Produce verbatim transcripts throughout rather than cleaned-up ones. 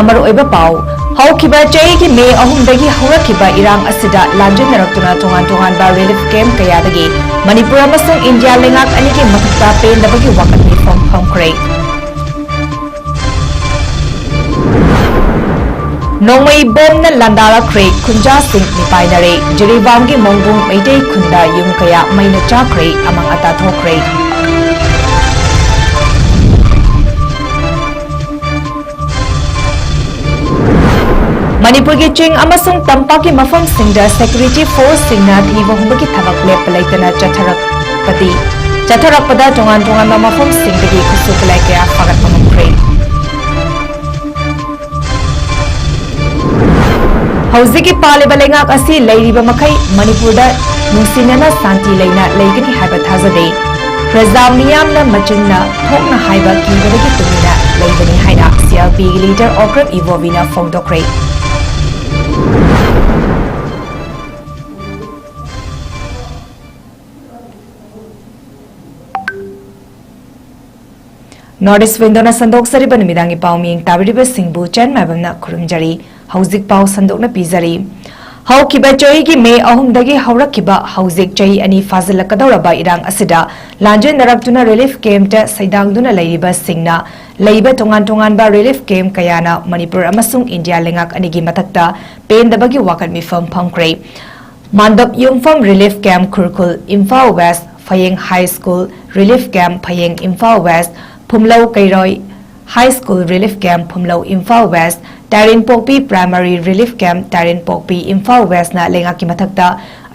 ꯃꯔꯨꯑꯣꯏꯕ ꯄꯥꯎ꯫ ꯍꯧꯈꯤꯕ ꯆꯍꯤꯒꯤ ꯃꯦ ꯑꯍꯨꯝꯗꯒꯤ ꯍꯧꯔꯛꯈꯤꯕ ꯏꯔꯥꯡ ꯑꯁꯤꯗ ꯂꯥꯟꯖꯦꯟꯅꯔꯛꯇꯨꯅ ꯇꯣꯉꯥꯟ ꯇꯣꯉꯥꯟꯕ relief camp ꯀꯌꯥꯗꯒꯤ ꯃꯅꯤꯄꯨꯔ ꯑꯃꯁꯨꯡ ꯏꯟꯗꯤꯌꯥ ꯂꯩꯉꯥꯛ ꯑꯅꯤꯒꯤ ꯃꯊꯛꯇ ꯄꯦꯟꯗꯕꯒꯤ ꯋꯥꯀꯠ ꯃꯤꯐꯝ ꯐꯝꯈ꯭ꯔꯦ꯫ ꯅꯣꯡꯃꯩ ꯕꯣꯝꯅ ꯂꯥꯟꯗꯥꯔꯛꯈ꯭ꯔꯦ, ꯈꯨꯟꯖꯥꯁꯤꯡ ꯃꯤꯄꯥꯏꯅꯔꯦ꯫ ꯖꯤꯔꯤꯕꯥꯝꯒꯤ ꯃꯣꯡꯕꯨꯡ ꯃꯩꯇꯩ ꯈꯨꯟꯗ ꯌꯨꯝ ꯀꯌꯥ ꯃꯩꯅ ꯆꯥꯛꯈ꯭ꯔꯦ, ꯑꯃꯥꯡ ꯑꯇꯥ ꯊꯣꯛꯈ꯭ꯔꯦ꯫ ꯃꯅꯤꯄꯨꯔꯒꯤ ꯆꯤꯡ ꯑꯃꯁꯨꯡ ꯇꯝꯄꯥꯛꯀꯤ ꯃꯐꯝꯁꯤꯡꯗ security forceꯁꯤꯡꯅ ꯊꯤꯕ ꯍꯨꯝꯕꯒꯤ ꯊꯕꯛ ꯂꯦꯞꯄ ꯂꯩꯇꯅ ꯆꯠꯊꯔꯛꯄꯗꯤ, ꯆꯠꯊꯔꯛꯄꯗ ꯇꯣꯉꯥꯟ ꯇꯣꯉꯥꯟꯕ ꯃꯐꯝꯁꯤꯡꯗꯒꯤ ꯈꯨꯠꯁꯨ ꯈꯨꯠꯂꯥꯏ ꯀꯌꯥ ꯐꯥꯒꯠꯄ ꯉꯝꯈ꯭ꯔꯦ꯫ ꯍꯧꯖꯤꯛꯀꯤ ꯄꯥꯜꯂꯤꯕ ꯂꯩꯉꯥꯛ ꯑꯁꯤ ꯂꯩꯔꯤꯕ ꯃꯈꯩ ꯃꯅꯤꯄꯨꯔꯗ ꯅꯨꯡꯁꯤꯅꯅ ꯁꯥꯟꯇꯤ ꯂꯩꯅ ꯂꯩꯒꯅꯤ ꯍꯥꯏꯕ ꯊꯥꯖꯗꯦ꯫ ꯄ꯭ꯔꯖꯥ ꯃꯤꯌꯥꯝꯅ ꯃꯆꯤꯟꯅ ꯊꯣꯛꯅ ꯍꯥꯏꯕ ꯀꯤꯕꯗꯒꯤ ꯇꯨꯃꯤꯟꯅ ꯂꯩꯕꯅꯤ ꯍꯥꯏꯅ CLPꯒꯤ leader ꯑꯣꯀ꯭ꯔꯝ ꯏꯕꯣꯕꯤꯅ ꯐꯣꯡꯗꯣꯛꯈ꯭ꯔꯦ꯫ North East Windowꯅ ꯁꯟꯗꯣꯛꯆꯔꯤꯕ ꯅꯨꯃꯤꯗꯥꯡꯒꯤ ꯄꯥꯎ ꯃꯤꯌꯦꯡ ꯇꯥꯕꯤꯔꯤꯕꯁꯤꯡꯕꯨ ꯆꯦꯟ ꯃꯥꯏꯕꯝꯅ ꯈꯨꯔꯨꯝꯖꯔꯤ꯫ ꯍꯧꯖꯤꯛ ꯄꯥꯎ ꯁꯟꯗꯣꯛꯅ ꯄꯤꯖꯔꯤ꯫ ꯍꯧꯈꯤꯕ ꯆꯍꯤꯒꯤ ꯃꯦ ꯑꯍꯨꯝꯗꯒꯤ ꯍꯧꯔꯛꯈꯤꯕ ꯍꯧꯖꯤꯛ ꯆꯍꯤ ꯑꯅꯤ ꯐꯥꯖꯤꯜꯂꯛꯀꯗꯧꯔꯕ ꯏꯔꯥꯡ ꯑꯁꯤꯗ ꯂꯥꯟꯖꯦꯟꯅꯔꯛꯇꯨꯅ relief campꯇ ꯁꯩꯗꯥꯡꯗꯨꯅ ꯂꯩꯔꯤꯕꯁꯤꯡꯅ ꯂꯩꯕ ꯇꯣꯉꯥꯟ ꯇꯣꯉꯥꯟꯕ relief camp ꯀꯌꯥꯅ ꯃꯅꯤꯄꯨꯔ ꯑꯃꯁꯨꯡ ꯏꯟꯗꯤꯌꯥ ꯂꯩꯉꯥꯛ ꯑꯅꯤꯒꯤ ꯃꯊꯛꯇ ꯄꯦꯟꯗꯕꯒꯤ ꯋꯥꯀꯠ ꯃꯤꯐꯝ ꯐꯝꯈ꯭ꯔꯦ꯫ ꯃꯥꯟꯗꯞ ꯌꯨꯝꯐꯝ relief camp ꯈꯨꯔꯈꯨꯜ, Imphal West, ꯐꯌꯦꯡ High School relief camp ꯐꯌꯦꯡ, Imphal West, ꯐꯨꯝꯂꯧ ꯀꯩꯔꯣꯏ High School relief camp ꯐꯨꯝꯂꯧ, Imphal West, ꯇꯥꯏꯔꯦꯟꯄꯣꯛꯄꯤ Primary relief camp ꯇꯥꯏꯔꯦꯟꯄꯣꯛꯄꯤ, Imphal Westꯅ ꯂꯩꯉꯥꯛꯀꯤ ꯃꯊꯛꯇ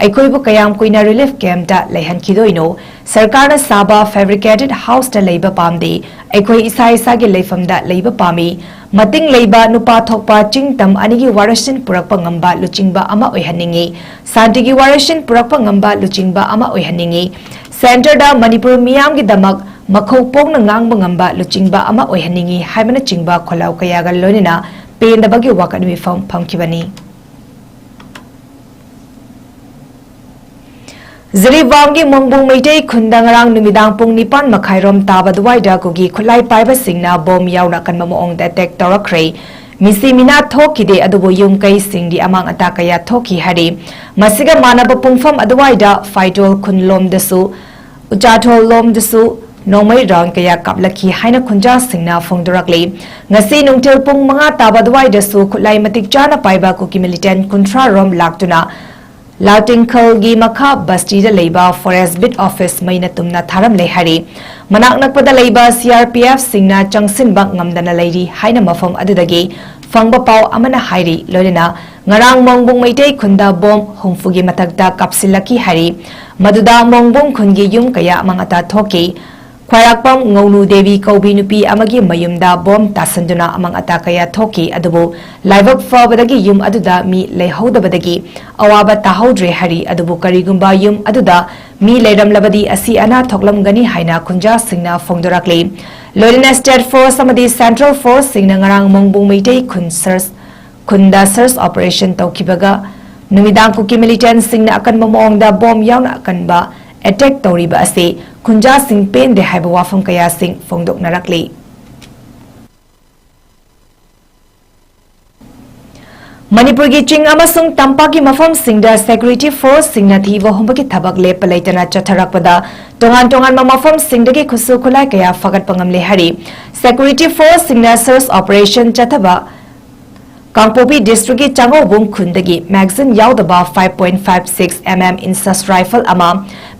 ꯑꯩꯈꯣꯏꯕꯨ ꯀꯌꯥꯝ ꯀꯨꯏꯅ relief campꯇ ꯂꯩꯍꯟꯈꯤꯗꯣꯏꯅꯣ? ꯁꯔꯀꯥꯔꯅ ꯁꯥꯕ fabricated houseꯇ ꯂꯩꯕ ꯄꯥꯝꯗꯦ꯫ ꯑꯩꯈꯣꯏ ꯏꯁꯥ ꯏꯁꯥꯒꯤ ꯂꯩꯐꯝꯗ ꯂꯩꯕ ꯄꯥꯝꯃꯤ꯫ ꯃꯇꯤꯡ ꯂꯩꯕ ꯅꯨꯄꯥ ꯊꯣꯛꯄ ꯆꯤꯡ ꯇꯝ ꯑꯅꯤꯒꯤ ꯋꯥꯔꯣꯏꯁꯤꯟ ꯄꯨꯔꯛꯄ ꯉꯝꯕ ꯂꯨꯆꯤꯡꯕ ꯑꯃ ꯑꯣꯏꯍꯟꯅꯤꯡꯏ꯫ ꯁꯥꯟꯇꯤꯒꯤ ꯋꯥꯔꯣꯏꯁꯤꯟ ꯄꯨꯔꯛꯄ ꯉꯝꯕ ꯂꯨꯆꯤꯡꯕ ꯑꯃ ꯑꯣꯏꯍꯟꯅꯤꯡꯏ꯫ Centreꯗ ꯃꯅꯤꯄꯨꯔ ꯃꯤꯌꯥꯝꯒꯤꯗꯃꯛ ꯃꯈꯧ ꯄꯣꯛꯅ ꯉꯥꯡꯕ ꯉꯝꯕ ꯂꯨꯆꯤꯡꯕ ꯑꯃ ꯑꯣꯏꯍꯟꯅꯤꯡꯏ ꯍꯥꯏꯕꯅꯆꯤꯡꯕ ꯈꯣꯜꯂꯥꯎ ꯀꯌꯥꯒ ꯂꯣꯏꯅꯅ ꯄꯦꯟꯗꯕꯒꯤ ꯋꯥꯀꯠ ꯃꯤꯐꯝ ꯐꯝꯈꯤꯕꯅꯤ꯫ ꯖꯤꯔꯤꯕꯥꯝꯒꯤ ꯃꯣꯡꯕꯨꯡ ꯃꯩꯇꯩ ꯈꯨꯟꯗ ꯉꯔꯥꯡ ꯅꯨꯃꯤꯗꯥꯡ ꯄꯨꯡ ꯅꯤꯄꯥꯟ ꯃꯈꯥꯏꯔꯣꯝ ꯇꯥꯕ ꯑꯗꯨꯋꯥꯏꯗ ꯀꯨꯀꯤ ꯈꯨꯠꯂꯥꯏ ꯄꯥꯏꯕꯁꯤꯡꯅ ꯕꯣꯝ ꯌꯥꯎꯅ ꯑꯀꯟꯕ ꯃꯑꯣꯡꯗ attack ꯇꯧꯔꯛꯈ꯭ꯔꯦ꯫ ꯃꯤꯁꯤ ꯃꯤꯅꯥ ꯊꯣꯛꯈꯤꯗꯦ, ꯑꯗꯨꯕꯨ ꯌꯨꯝ ꯀꯩꯁꯤꯡꯗꯤ ꯑꯃꯥꯡ ꯑꯇꯥ ꯀꯌꯥ ꯊꯣꯛꯈꯤ ꯍꯥꯏꯔꯤ꯫ ꯃꯁꯤꯒ ꯃꯥꯟꯅꯕ ꯄꯨꯡꯐꯝ ꯑꯗꯨꯋꯥꯏꯗ ꯐꯥꯏꯇꯣꯜ ꯈꯨꯟꯂꯣꯝꯗꯁꯨ, ꯎꯆꯥꯊꯣꯜ ꯂꯣꯝꯗꯁꯨ ꯅꯣꯡꯃꯩ ꯔꯥꯎꯟ ꯀꯌꯥ ꯀꯥꯞꯂꯛꯈꯤ ꯍꯥꯏꯅ ꯈꯨꯟꯖꯥꯁꯤꯡꯅ ꯐꯣꯡꯗꯣꯔꯛꯂꯤ꯫ ꯉꯁꯤ ꯅꯨꯡꯊꯤꯜ ꯄꯨꯡ ꯃꯉꯥ ꯇꯥꯕ ꯑꯗꯨꯋꯥꯏꯗꯁꯨ ꯈꯨꯠꯂꯥꯏ ꯃꯇꯤꯛ ꯆꯥꯅ ꯄꯥꯏꯕ ꯀꯨꯀꯤ ꯃꯤꯂꯤꯇꯦꯟ ꯀꯨꯟꯊ꯭ꯔꯥ ꯔꯣꯝ ꯂꯥꯛꯇꯨꯅ ꯂꯥꯎꯇꯤꯡꯈꯜꯒꯤ ꯃꯈꯥ ꯕꯁꯇꯤꯗ ꯂꯩꯕ ꯐꯣꯔꯦꯁ ꯕꯤꯠ ꯑꯣꯐꯤꯁ ꯃꯩꯅ ꯇꯨꯝꯅ ꯊꯥꯔꯝꯂꯦ ꯍꯥꯏꯔꯤ꯫ ꯃꯅꯥꯛ ꯅꯛꯄꯗ ꯂꯩꯕ ꯁꯤ ꯑꯥꯔ ꯄꯤ ꯑꯦꯐꯁꯤꯡꯅ ꯆꯪꯁꯤꯟꯕ ꯉꯝꯗꯅ ꯂꯩꯔꯤ ꯍꯥꯏꯅ ꯃꯐꯝ ꯑꯗꯨꯗꯒꯤ ꯐꯪꯕ ꯄꯥꯎ ꯑꯃꯅ ꯍꯥꯏꯔꯤ꯫ ꯂꯣꯏꯅꯅ ꯉꯔꯥꯡ ꯃꯣꯡꯕꯨꯡ ꯃꯩꯇꯩ ꯈꯨꯟꯗ ꯕꯣꯝ ꯍꯨꯝꯐꯨꯒꯤ ꯃꯊꯛꯇ ꯀꯥꯞꯁꯤꯜꯂꯛꯈꯤ ꯍꯥꯏꯔꯤ꯫ ꯃꯗꯨꯗ ꯃꯣꯡꯕꯨꯡ ꯈꯨꯟꯒꯤ ꯌꯨꯝ ꯀꯌꯥ ꯑꯃꯥꯡ ꯑꯇꯥ ꯊꯣꯛꯈꯤ꯫ ꯈ꯭ꯋꯥꯏꯔꯥꯛꯄꯝ ꯉꯧꯅꯨ ꯗꯦꯕꯤ ꯀꯧꯕꯤ ꯅꯨꯄꯤ ꯑꯃꯒꯤ ꯃꯌꯨꯝꯗ ꯕꯣꯝ ꯇꯥꯁꯟꯗꯨꯅ ꯑꯃꯥꯡ ꯑꯇꯥ ꯀꯌꯥ ꯊꯣꯛꯈꯤ, ꯑꯗꯨꯕꯨ ꯂꯥꯏꯕꯛ ꯐꯕꯗꯒꯤ ꯌꯨꯝ ꯑꯗꯨꯗ ꯃꯤ ꯂꯩꯍꯧꯗꯕꯗꯒꯤ ꯑꯋꯥꯕ ꯇꯥꯍꯧꯗ꯭ꯔꯦ ꯍꯥꯏꯔꯤ꯫ ꯑꯗꯨꯕꯨ ꯀꯔꯤꯒꯨꯝꯕ ꯌꯨꯝ ꯑꯗꯨꯗ ꯃꯤ ꯂꯩꯔꯝꯂꯕꯗꯤ ꯑꯁꯤ ꯑꯅꯥ ꯊꯣꯛꯂꯝꯒꯅꯤ ꯍꯥꯏꯅ ꯈꯨꯟꯖꯥꯁꯤꯡꯅ ꯐꯣꯡꯗꯣꯔꯛꯂꯤ꯫ ꯂꯣꯏꯅꯅ ꯁ꯭ꯇꯦꯠ ꯐꯣꯔꯁ ꯑꯃꯗꯤ ꯁꯦꯟꯇ꯭ꯔꯦꯜ ꯐꯣꯔꯁꯁꯤꯡꯅ ꯉꯔꯥꯡ ꯃꯣꯡꯕꯨꯡ ꯃꯩꯇꯩ ꯈꯨꯟ ꯁꯔꯆ ꯈꯨꯟꯗ ꯁꯔꯆ ꯑꯣꯄꯔꯦꯁꯟ ꯇꯧꯈꯤꯕꯒ ꯅꯨꯃꯤꯗꯥꯡ ꯀꯨꯀꯤ ꯃꯤꯂꯤꯇꯦꯟꯁꯤꯡꯅ ꯑꯀꯟꯕ ꯃꯑꯣꯡꯗ ꯕꯣꯝ ꯌꯥꯎꯅ ꯑꯀꯟꯕ ꯑꯦꯇꯦꯛ ꯇꯧꯔꯤꯕ ꯑꯁꯤ ꯈꯨꯟꯖꯥꯁꯤꯡ ꯄꯦꯟꯗꯦ ꯍꯥꯏꯕ ꯋꯥꯐꯝ ꯀꯌꯥꯁꯤꯡ ꯐꯣꯡꯗꯣꯛꯅꯔꯛꯂꯤ꯫ ꯃꯅꯤꯄꯨꯔꯒꯤ ꯆꯤꯡ ꯑꯃꯁꯨꯡ ꯇꯝꯄꯥꯛꯀꯤ ꯃꯐꯝꯁꯤꯡꯗ ꯁꯦꯀ꯭ꯌꯨꯔꯤꯇꯤ ꯐꯣꯔꯁꯁꯤꯡꯅ ꯊꯤꯕ ꯍꯨꯝꯕꯒꯤ ꯊꯕꯛ ꯂꯦꯞꯄ ꯂꯩꯇꯅ ꯆꯠꯊꯔꯛꯄꯗ ꯇꯣꯉꯥꯟ ꯇꯣꯉꯥꯟꯕ ꯃꯐꯝꯁꯤꯡꯗꯒꯤ ꯈꯨꯠꯁꯨ ꯈꯨꯠꯂꯥꯏ ꯀꯌꯥ ꯐꯒꯠꯄ ꯉꯝꯂꯦ ꯍꯥꯏꯔꯤ꯫ ꯁꯦꯀ꯭ꯌꯨꯔꯤꯇꯤ ꯐꯣꯔꯁꯁꯤꯡꯅ ꯁꯔꯆ ꯑꯣꯄꯔꯦꯁꯟ ꯆꯠꯊꯕ ꯀꯥꯡꯄꯣꯛꯄꯤ ꯗꯤꯁꯇ꯭ꯔꯤꯛꯀꯤ ꯆꯥꯉꯧꯕꯨꯡ ꯈꯨꯟꯗꯒꯤ ꯃꯦꯒꯥꯖꯤꯟ ꯌꯥꯎꯗꯕ five point five six M M INSUS rifle ꯑꯃ,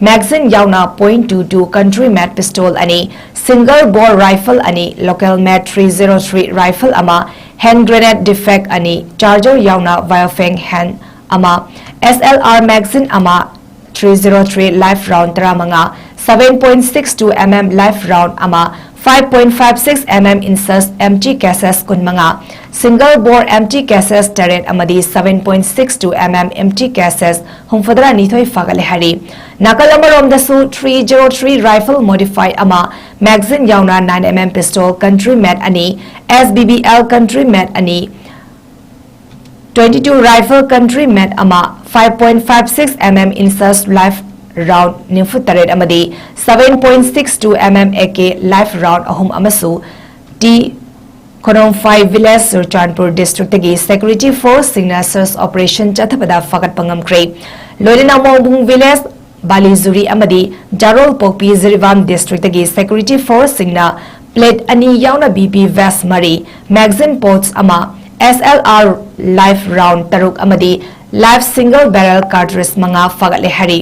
ꯃꯦꯒꯥꯖꯤꯟ ꯌꯥꯎꯅ point two two country made pistol ꯑꯅꯤ, single bore rifle ꯑꯅꯤ, local made three zero three rifle ꯑꯃ, hand grenade defect ꯑꯅꯤ, charger ꯌꯥꯎꯅ Baofeng hand ꯑꯃ, S L R magazine ꯑꯃ, three zero three live round ꯇꯔꯥꯃꯉꯥ, seven point six two M M live round ꯑꯃ, five point five six M M INSUS empty cases ꯀꯨꯟꯃꯉꯥ, single bore empty cases ꯇꯔꯦꯠ ꯑꯃꯗꯤ seven point six two M M empty cases ꯍꯨꯝꯐꯨꯇꯔꯥ ꯅꯤꯊꯣꯏ ꯐꯥꯒꯠꯂꯦ ꯍꯥꯏꯔꯤ꯫ ꯅꯥꯀꯜ ꯑꯃꯔꯣꯝꯗꯁꯨ three zero three rifle modify ꯑꯃ, magazine ꯌꯥꯎꯅ nine M M pistol country made ꯑꯅꯤ, S B B L country made ꯑꯅꯤ, twenty two rifle country made ꯑꯃ, five point five six M M INSUS live round ꯅꯤꯐꯨ ꯇꯔꯦꯠ ꯑꯃꯗꯤ seven point six two M M A K live round ꯑꯍꯨꯝ ꯑꯃꯁꯨ T ꯈꯣꯏꯔꯣꯡꯐꯥꯏ village, Churachandpur district ꯇꯒꯤ security force ꯁꯤꯡꯅ search operation ꯆꯠꯊꯕꯗ ꯐꯥꯒꯠꯄ ꯉꯝꯈ꯭ꯔꯦ꯫ ꯂꯣꯏꯅꯅ ꯃꯣꯡꯕꯨꯡ village, ꯕꯥꯂꯤꯖꯨꯔꯤ ꯑꯃꯗꯤ ꯖꯥꯔꯣꯜ ꯄꯣꯛꯄꯤ ꯖꯤꯔꯤꯕꯥꯝ district ꯇꯒꯤ security force ꯁꯤꯡꯅ plate ꯑꯅꯤ ꯌꯥꯎꯅ B P vest ꯃꯔꯤ, magazine pouch ꯑꯃ, S L R live round ꯇꯔꯨꯛ ꯑꯃꯗꯤ live single barrel cartridge ꯃꯉꯥ ꯐꯥꯒꯠꯂꯦ ꯍꯥꯏꯔꯤ꯫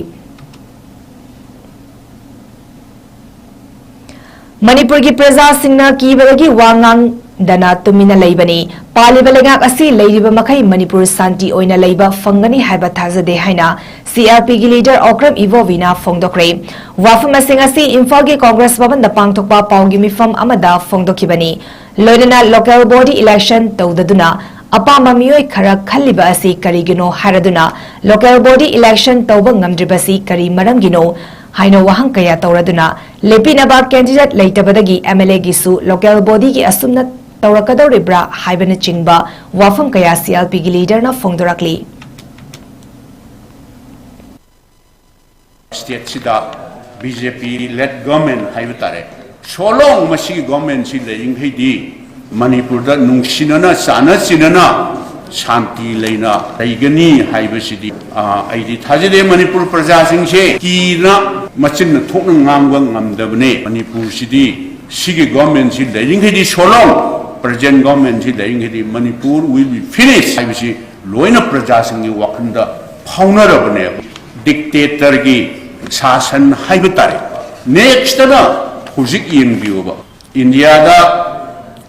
ꯃꯅꯤꯄꯨꯔꯒꯤ ꯄ꯭ꯔꯖꯥꯁꯤꯡꯅ ꯀꯤꯕꯗꯒꯤ ꯋꯥ ꯉꯥꯡꯗꯅ ꯇꯨꯃꯤꯟꯅ ꯂꯩꯕꯅꯤ꯫ ꯄꯥꯜꯂꯤꯕ ꯂꯩꯉꯥꯛ ꯑꯁꯤ ꯂꯩꯔꯤꯕ ꯃꯈꯩ ꯃꯅꯤꯄꯨꯔ ꯁꯥꯟꯇꯤ ꯑꯣꯏꯅ ꯂꯩꯕ ꯐꯪꯒꯅꯤ ꯍꯥꯏꯕ ꯊꯥꯖꯗꯦ ꯍꯥꯏꯅ C R P ꯒꯤ leader ꯑꯣꯀ꯭ꯔꯝ ꯏꯕꯣꯕꯤꯅ ꯐꯣꯡꯗꯣꯛꯈ꯭ꯔꯦ꯫ ꯋꯥꯐꯝꯁꯤꯡ ꯑꯁꯤ ꯏꯝꯐꯥꯜꯒꯤ ꯀꯣꯡꯒ꯭ꯔꯦꯁ ꯚꯕꯟꯗ ꯄꯥꯡꯊꯣꯛꯄ ꯄꯥꯎꯒꯤ ꯃꯤꯐꯝ ꯑꯃꯗ ꯐꯣꯡꯗꯣꯛꯈꯤꯕꯅꯤ꯫ ꯂꯣꯏꯅꯅ local body election ꯇꯧꯗꯗꯨꯅ ꯑꯄꯥꯝꯕ ꯃꯤꯑꯣꯏ ꯈꯔ ꯈꯜꯂꯤꯕ ꯑꯁꯤ ꯀꯔꯤꯒꯤꯅꯣ ꯍꯥꯏꯔꯗꯨꯅ local body election ꯇꯧꯕ ꯉꯝꯗ꯭ꯔꯤꯕꯁꯤ ꯀꯔꯤ ꯃꯔꯝꯒꯤꯅꯣ ꯍꯥꯏꯅ ꯋꯥꯍꯪ ꯀꯌꯥ ꯇꯧꯔꯗꯨꯅ ꯂꯦꯞꯄꯤꯅꯕ candidate ꯂꯩꯇꯕꯗꯒꯤ M L A ꯒꯤꯁꯨ local body ꯒꯤ ꯑꯁꯨꯝꯅ ꯇꯧꯔꯛꯀꯗꯧꯔꯤꯕ꯭ꯔꯥ ꯍꯥꯏꯕꯅꯆꯤꯡꯕ ꯋꯥꯐꯝ ꯀꯌꯥ C R P ꯒꯤ leader ꯅ ꯐꯣꯡꯗꯣꯔꯛꯂꯤ꯫ State ꯁꯤꯗ B J P led government ꯍꯥꯏꯕ ꯇꯥꯔꯦ꯫ So long ꯃꯁꯤꯒꯤ government ꯁꯤ ꯂꯩꯔꯤꯈꯩꯗꯤ ꯃꯅꯤꯄꯨꯔꯗ ꯅꯨꯡꯁꯤꯅꯅ ꯆꯥꯟꯅ ꯆꯤꯟꯅꯅ ꯁꯥꯟꯇꯤ ꯂꯩꯅ ꯂꯩꯒꯅꯤ ꯍꯥꯏꯕꯁꯤꯗꯤ, ꯑ, ꯑꯩꯗꯤ ꯊꯥꯖꯗꯦ꯫ ꯃꯅꯤꯄꯨꯔ ꯄ꯭ꯔꯖꯥꯁꯤꯡꯁꯦ ꯀꯤꯅ ꯃꯆꯤꯟꯅ ꯊꯣꯛꯅ ꯉꯥꯡꯕ ꯉꯝꯗꯕꯅꯦ꯫ ꯃꯅꯤꯄꯨꯔꯁꯤꯗꯤ ꯁꯤꯒꯤ government ꯁꯤ ꯂꯩꯔꯤꯈꯩꯗꯤ so long present government ꯁꯤ ꯂꯩꯔꯤꯈꯩꯗꯤ Manipur will be finished ꯍꯥꯏꯕꯁꯤ ꯂꯣꯏꯅ ꯄ꯭ꯔꯖꯥꯁꯤꯡꯒꯤ ꯋꯥꯈꯜꯗ ꯐꯥꯎꯅꯔꯕꯅꯦꯕ꯫ Dictator ꯒꯤ ꯁꯥꯁꯟ ꯍꯥꯏꯕ ꯇꯥꯔꯦ꯫ Next ꯇꯅ ꯍꯧꯖꯤꯛ ꯌꯦꯡꯕꯤꯌꯨꯕ, ꯏꯟꯗꯤꯌꯥꯗ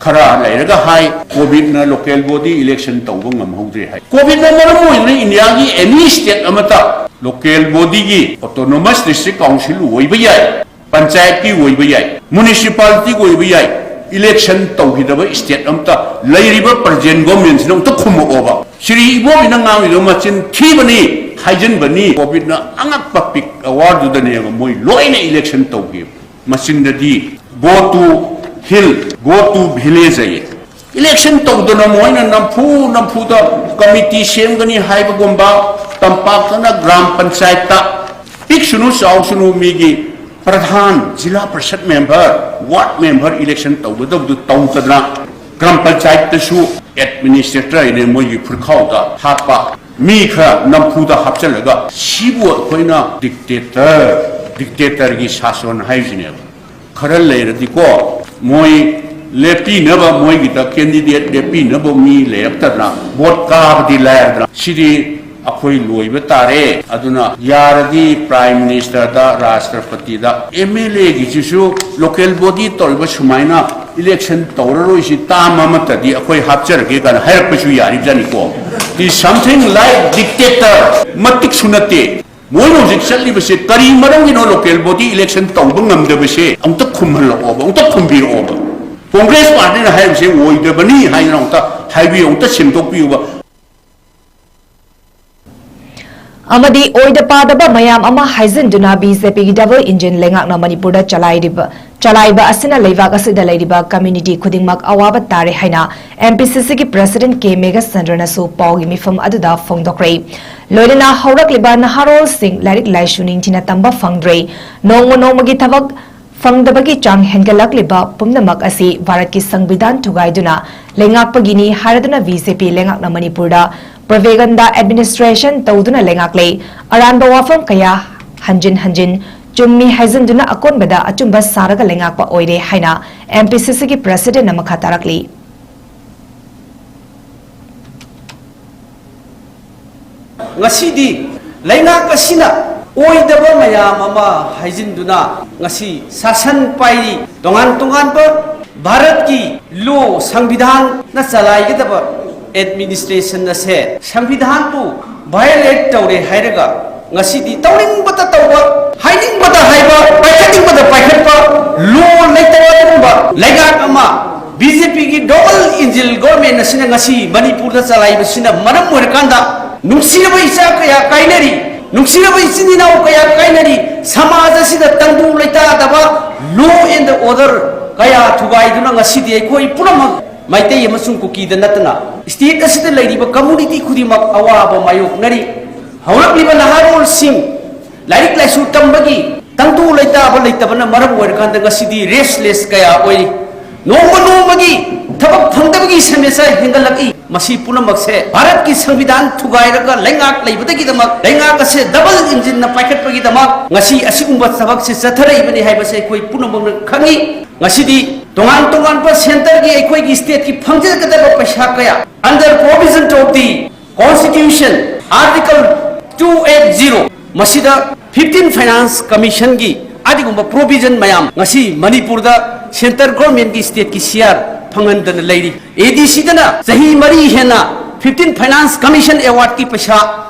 ꯈꯔ ꯂꯩꯔꯒ ꯍꯥꯏ, COVID ꯅ local body election ꯇꯧꯕ ꯉꯝꯍꯧꯗ꯭ꯔꯦ ꯍꯥꯏ꯫ COVID ꯅ ꯃꯔꯝ ꯑꯣꯏꯗꯨꯅ ꯏꯟꯗꯤꯌꯥꯒꯤ any state ꯑꯃꯠꯇ local body ꯒꯤ autonomous district council ꯑꯣꯏꯕ ꯌꯥꯏ, ꯄꯟꯆꯥꯌꯠꯀꯤ ꯑꯣꯏꯕ ꯌꯥꯏ, municipality ꯒꯤ ꯑꯣꯏꯕ ꯌꯥꯏ, election ꯇꯧꯈꯤꯗꯕ state ꯑꯝꯇ ꯂꯩꯔꯤꯕ present government ꯁꯤꯅ ꯑꯝꯇ ꯈꯨꯝꯃꯛꯑꯣꯕ꯫ ꯁ꯭ꯔꯤ ꯏꯕꯣꯕꯤꯅ ꯉꯥꯡꯉꯤꯗꯣ ꯃꯆꯤꯟ ꯊꯤꯕꯅꯤ, ꯍꯥꯏꯖꯤꯟꯕꯅꯤ꯫ COVID ꯅ ꯑꯉꯛꯄ peak hour ꯗꯨꯗꯅꯦꯕ ꯃꯣꯏ ꯂꯣꯏꯅ election ꯇꯧꯈꯤꯕ꯫ ꯃꯆꯤꯟꯗꯗꯤ go to hill, go to village ꯍꯥꯏꯌꯦ꯫ Election ꯇꯧꯗꯅ ꯃꯣꯏꯅ ꯅꯝꯐꯨ ꯅꯝꯐꯨꯗ committee ꯁꯦꯝꯒꯅꯤ ꯍꯥꯏꯕꯒꯨꯝꯕ, ꯇꯝꯄꯥꯛꯇꯅ ꯒ꯭ꯔꯥꯝ ꯄꯟꯆꯥꯌꯠꯇ ꯄꯤꯛꯁꯅꯨ ꯆꯥꯎꯁꯅꯨ ꯃꯤꯒꯤ ꯄ꯭ꯔꯙꯥꯟ, ꯖꯤꯂꯥ parishad member, ward member election ꯇꯧꯒꯗꯕꯗꯨ ꯇꯧꯗꯅ, ꯒ꯭ꯔꯥꯝ ꯄꯟꯆꯥꯌꯠꯇꯁꯨ ꯑꯦꯗꯃꯤꯅꯤꯁꯇ꯭ꯔꯦꯇꯔ ꯍꯥꯏꯅ ꯃꯣꯏꯒꯤ ꯐꯨꯔꯈꯥꯎꯗ ꯍꯥꯞꯄ, ꯃꯤ ꯈꯔ ꯅꯝꯐꯨꯗ ꯍꯥꯞꯆꯤꯜꯂꯒ, ꯁꯤꯕꯨ ꯑꯩꯈꯣꯏꯅ ꯗꯤꯛꯇꯦꯇꯔ, ꯗꯤꯛꯇꯦꯇꯔꯒꯤ ꯁꯥꯁꯣꯟ ꯍꯥꯏꯔꯤꯁꯤꯅꯦꯕ꯫ ꯈꯔ ꯂꯩꯔꯗꯤꯀꯣ, ꯃꯣꯏ ꯂꯦꯞꯄꯤꯅꯕ, ꯃꯣꯏꯒꯤꯗ ꯀꯦꯟꯗꯤꯗꯦꯠ ꯂꯦꯞꯄꯤꯅꯕ ꯃꯤ ꯂꯩꯔꯛꯇꯗꯅ, ꯚꯣꯠ ꯀꯥꯕꯗꯤ ꯂꯥꯏꯔꯗꯅ, ꯁꯤꯗꯤ ꯑꯩꯈꯣꯏ ꯂꯣꯏꯕ ꯇꯥꯔꯦ꯫ ꯑꯗꯨꯅ ꯌꯥꯔꯗꯤ ꯄ꯭ꯔꯥꯏꯝ ꯃꯤꯅꯤꯁꯇꯔꯗ, ꯔꯥꯁꯇ꯭ꯔꯄꯇꯤꯗ, ꯑꯦꯝ ꯑꯦꯜ ꯑꯦꯒꯤꯁꯤꯁꯨ ꯂꯣꯀꯦꯜ ꯕꯣꯗꯤ ꯇꯧꯔꯤꯕ ꯁꯨꯃꯥꯏꯅ ꯏꯂꯦꯛꯁꯟ ꯇꯧꯔꯔꯣꯏꯁꯤ, ꯇꯥꯝ ꯑꯃꯠꯇꯗꯤ ꯑꯩꯈꯣꯏ ꯍꯥꯞꯆꯔꯒꯦ ꯀꯥꯏꯅ ꯍꯥꯏꯔꯛꯄꯁꯨ ꯌꯥꯔꯤꯕꯖꯥꯠꯅꯤꯀꯣ꯫ It is something like dictator, ꯃꯇꯤꯛꯁꯨ ꯅꯠꯇꯦ꯫ ꯃꯣꯏꯅ ꯍꯧꯖꯤꯛ ꯆꯠꯂꯤꯕꯁꯦ ꯀꯔꯤ ꯃꯔꯝꯒꯤꯅꯣ? ꯂꯣꯀꯦꯜ ꯕꯣꯗꯤ ꯏꯂꯦꯛꯁꯟ ꯇꯧꯕ ꯉꯝꯗꯕꯁꯦ ꯑꯃꯨꯛꯇ ꯈꯨꯝꯍꯜꯂꯛꯑꯣꯕ, ꯑꯃꯨꯛꯇ ꯈꯨꯝꯕꯤꯔꯛꯑꯣꯕ꯫ ꯀꯣꯡꯒ꯭ꯔꯦꯁ ꯄꯥꯔꯇꯤꯅ ꯍꯥꯏꯔꯤꯕꯁꯦ ꯑꯣꯏꯗꯕꯅꯤ ꯍꯥꯏꯗꯅ ꯑꯃꯨꯛꯇ ꯍꯥꯏꯕꯤꯌꯨ, ꯑꯃꯨꯛꯇ ꯁꯦꯝꯗꯣꯛꯄꯤꯌꯨꯕ꯫ ꯑꯃꯗꯤ ꯑꯣꯏꯗ ꯄꯥꯗꯕ ꯃꯌꯥꯝ ꯑꯃ ꯍꯥꯏꯖꯤꯟꯗꯨꯅ ꯕꯤ ꯖꯦ ꯄꯤꯒꯤ ꯗꯕꯜ ꯏꯟꯖꯤꯟ ꯂꯩꯉꯥꯛꯅ ꯃꯅꯤꯄꯨꯔꯗ ꯆꯂꯥꯏꯔꯤꯕ, ꯆꯂꯥꯏꯕ ꯑꯁꯤꯅ ꯂꯩꯕꯥꯛ ꯑꯁꯤꯗ ꯂꯩꯔꯤꯕ ꯀꯝꯃ꯭ꯌꯨꯅꯤꯇꯤ ꯈꯨꯗꯤꯡꯃꯛ ꯑꯋꯥꯕ ꯇꯥꯔꯦ ꯍꯥꯏꯅ ꯑꯦꯝ ꯄꯤ ꯁꯤ ꯁꯤꯒꯤ ꯄ꯭ꯔꯁꯤꯗꯦꯟꯠ ꯀꯦ ꯃꯦꯘꯆꯟꯗ꯭ꯔꯅꯁꯨ ꯄꯥꯎꯒꯤ ꯃꯤꯐꯝ ꯑꯗꯨꯗ ꯐꯣꯡꯗꯣꯛꯈ꯭ꯔꯦ꯫ ꯂꯣꯏꯅꯅ ꯍꯧꯔꯛꯂꯤꯕ ꯅꯍꯥꯔꯣꯜꯁꯤꯡ ꯂꯥꯏꯔꯤꯛ ꯂꯥꯏꯁꯨ ꯅꯤꯡꯊꯤꯅ ꯇꯝꯕ ꯐꯪꯗ꯭ꯔꯦ꯫ ꯅꯣꯡꯃ ꯅꯣꯡꯃꯒꯤ ꯊꯕꯛ ꯐꯪꯗꯕꯒꯤ ꯆꯥꯡ ꯍꯦꯟꯒꯠꯂꯛꯂꯤꯕ ꯄꯨꯝꯅꯃꯛ ꯑꯁꯤ ꯚꯥꯔꯠꯀꯤ ꯁꯪꯕꯤꯙꯥꯟ ꯊꯨꯒꯥꯏꯗꯨꯅ ꯂꯩꯉꯥꯛꯄꯒꯤꯅꯤ ꯍꯥꯏꯔꯗꯨꯅ ꯕꯤ ꯖꯦ ꯄꯤ ꯂꯩꯉꯥꯛꯅ ꯃꯅꯤꯄꯨꯔꯗ ꯄ꯭ꯔꯣꯄꯦꯒꯟꯗꯥ ꯑꯦꯗꯃꯤꯅꯤꯁꯇ꯭ꯔꯦꯁꯟ ꯇꯧꯗꯨꯅ ꯂꯩꯉꯥꯛꯂꯦ꯫ ꯑꯔꯥꯟꯕ ꯋꯥꯐꯝ ꯀꯌꯥ ꯍꯟꯖꯤꯟ ꯍꯟꯖꯤꯟ ꯆꯨꯝꯃꯤ ꯍꯥꯏꯖꯤꯟꯗꯨꯅ ꯑꯀꯣꯟꯕꯗ ꯑꯆꯨꯝꯕ ꯁꯥꯔꯒ ꯂꯩꯉꯥꯛꯄ ꯑꯣꯏꯔꯦ ꯍꯥꯏꯅ ꯑꯦꯝ ꯄꯤ ꯁꯤ ꯁꯤꯒꯤ ꯄ꯭ꯔꯁꯤꯗꯦꯟꯠꯅ ꯃꯈꯥ ꯇꯥꯔꯛꯂꯤ꯫ ꯉꯁꯤꯗꯤ ꯂꯩꯉꯥꯛ ꯑꯁꯤꯅ ꯑꯣꯏꯗꯕ ꯃꯌꯥꯝ ꯑꯃ ꯍꯥꯏꯖꯤꯟꯗꯨꯅ ꯉꯁꯤ ꯁꯥꯁꯟ ꯄꯥꯏꯔꯤ꯫ ꯇꯣꯉꯥꯟ ꯇꯣꯉꯥꯟꯕ ꯚꯥꯔꯠꯀꯤ ꯂꯣ, ꯁꯪꯕꯤꯙꯥꯟꯅ ꯆꯂꯥꯏꯒꯗꯕ ꯑꯦꯗꯃꯤꯅꯤꯁꯇ꯭ꯔꯦꯁꯟ ꯑꯁꯦ ꯁꯪꯕꯤꯙꯥꯟꯕꯨ ꯚꯥꯏꯑꯣꯂꯦꯠ ꯇꯧꯔꯦ ꯍꯥꯏꯔꯒ ꯉꯁꯤꯗꯤ ꯇꯧꯅꯤꯡꯕꯇ ꯇꯧꯕ, ꯍꯥꯏꯅꯤꯡꯕꯇ ꯍꯥꯏꯕ, ꯄꯥꯏꯈꯠꯅꯤꯡꯕꯇ ꯄꯥꯏꯈꯠꯄ, ꯂꯣ ꯂꯩꯇꯕ ꯑꯗꯨꯒꯨꯝꯕ ꯂꯩꯉꯥꯛ ꯑꯃ, ꯕꯤ ꯖꯦ ꯄꯤꯒꯤ ꯗꯕꯜ ꯏꯟꯖꯤꯟ ꯒꯣꯔꯃꯦꯟ ꯑꯁꯤꯅ ꯉꯁꯤ ꯃꯅꯤꯄꯨꯔꯗ ꯆꯂꯥꯏꯕꯁꯤꯅ ꯃꯔꯝ ꯑꯣꯏꯔꯀꯥꯟꯗ ꯅꯨꯡꯁꯤꯔꯕ ꯏꯆꯥ ꯀꯌꯥ ꯀꯥꯏꯅꯔꯤ, ꯅꯨꯡꯁꯤꯔꯕ ꯏꯆꯤꯟ ꯏꯅꯥꯎ ꯀꯌꯥ ꯀꯥꯏꯅꯔꯤ, ꯁꯃꯥꯖ ꯑꯁꯤꯗ ꯇꯪꯗꯨ ꯂꯩꯇꯥꯗꯕ, law and order ꯀꯌꯥ ꯊꯨꯒꯥꯏꯗꯨꯅ ꯉꯁꯤꯗꯤ ꯑꯩꯈꯣꯏ ꯄꯨꯝꯅꯃꯛ ꯃꯩꯇꯩ ꯑꯃꯁꯨꯡ ꯀꯨꯀꯤꯗ ꯅꯠꯇꯅ state ꯑꯁꯤꯗ ꯂꯩꯔꯤꯕ community ꯈꯨꯗꯤꯡꯃꯛ ꯑꯋꯥꯕ ꯃꯥꯌꯣꯛꯅꯔꯤ꯫ ꯍꯧꯔꯛꯂꯤꯕ ꯅꯍꯥꯔꯣꯜꯁꯤꯡ ꯂꯥꯏꯔꯤꯛ ꯂꯥꯏꯁꯨ ꯇꯝꯕꯒꯤ ꯇꯪꯗꯨ ꯂꯩꯇꯥꯕ ꯂꯩꯇꯕꯅ ꯃꯔꯝ ꯑꯣꯏꯔꯀꯥꯟꯗ ꯉꯁꯤꯗꯤ restless ꯀꯌꯥ ꯑꯣꯏꯔꯤ꯫ ꯅꯣꯡꯃ ꯅꯣꯡꯃꯒꯤ ꯊꯕꯛ ꯐꯪꯗꯕꯒꯤ ꯁꯃꯁ꯭ꯌꯥ ꯍꯦꯟꯒꯠꯂꯛꯏ꯫ ꯃꯁꯤ ꯄꯨꯝꯅꯃꯛꯁꯦ ꯚꯥꯔꯠꯀꯤ ꯁꯪꯕꯤꯙꯥꯟ ꯊꯨꯒꯥꯏꯔꯒ ꯂꯩꯉꯥꯛ ꯂꯩꯕꯗꯒꯤꯗꯃꯛ, ꯂꯩꯉꯥꯛ ꯑꯁꯦ ꯗꯕꯜ ꯏꯟꯖꯤꯟꯅ ꯄꯥꯏꯈꯠꯄꯒꯤꯗꯃꯛ ꯉꯁꯤ ꯑꯁꯤꯒꯨꯝꯕ ꯊꯕꯛꯁꯦ ꯆꯠꯊꯔꯛꯏꯕꯅꯤ ꯍꯥꯏꯕꯁꯦ ꯑꯩꯈꯣꯏ ꯄꯨꯝꯅꯃꯛꯅ ꯈꯪꯏ꯫ ꯉꯁꯤꯗꯤ ꯇꯣꯉꯥꯟ ꯇꯣꯉꯥꯟꯕ centreꯒꯤ ꯑꯩꯈꯣꯏꯒꯤ stateꯀꯤ ꯐꯪꯖꯒꯗꯕ ꯄꯩꯁꯥ ꯀꯌꯥ under provision of the Constitution, Article two eight zero, ꯃꯁꯤꯗ fifteen Finance Commissionꯒꯤ ꯑꯗꯨꯒꯨꯝꯕ provision ꯃꯌꯥꯝ ꯉꯁꯤ ꯃꯅꯤꯄꯨꯔꯗ centre governmentꯀꯤ stateꯀꯤ C R ꯐꯪꯍꯟꯗꯅ ꯂꯩꯔꯤ꯫ ADCꯗꯅ ꯆꯍꯤ ꯃꯔꯤ ꯍꯦꯟꯅ fifteen Finance Commission awardꯀꯤ ꯄꯩꯁꯥ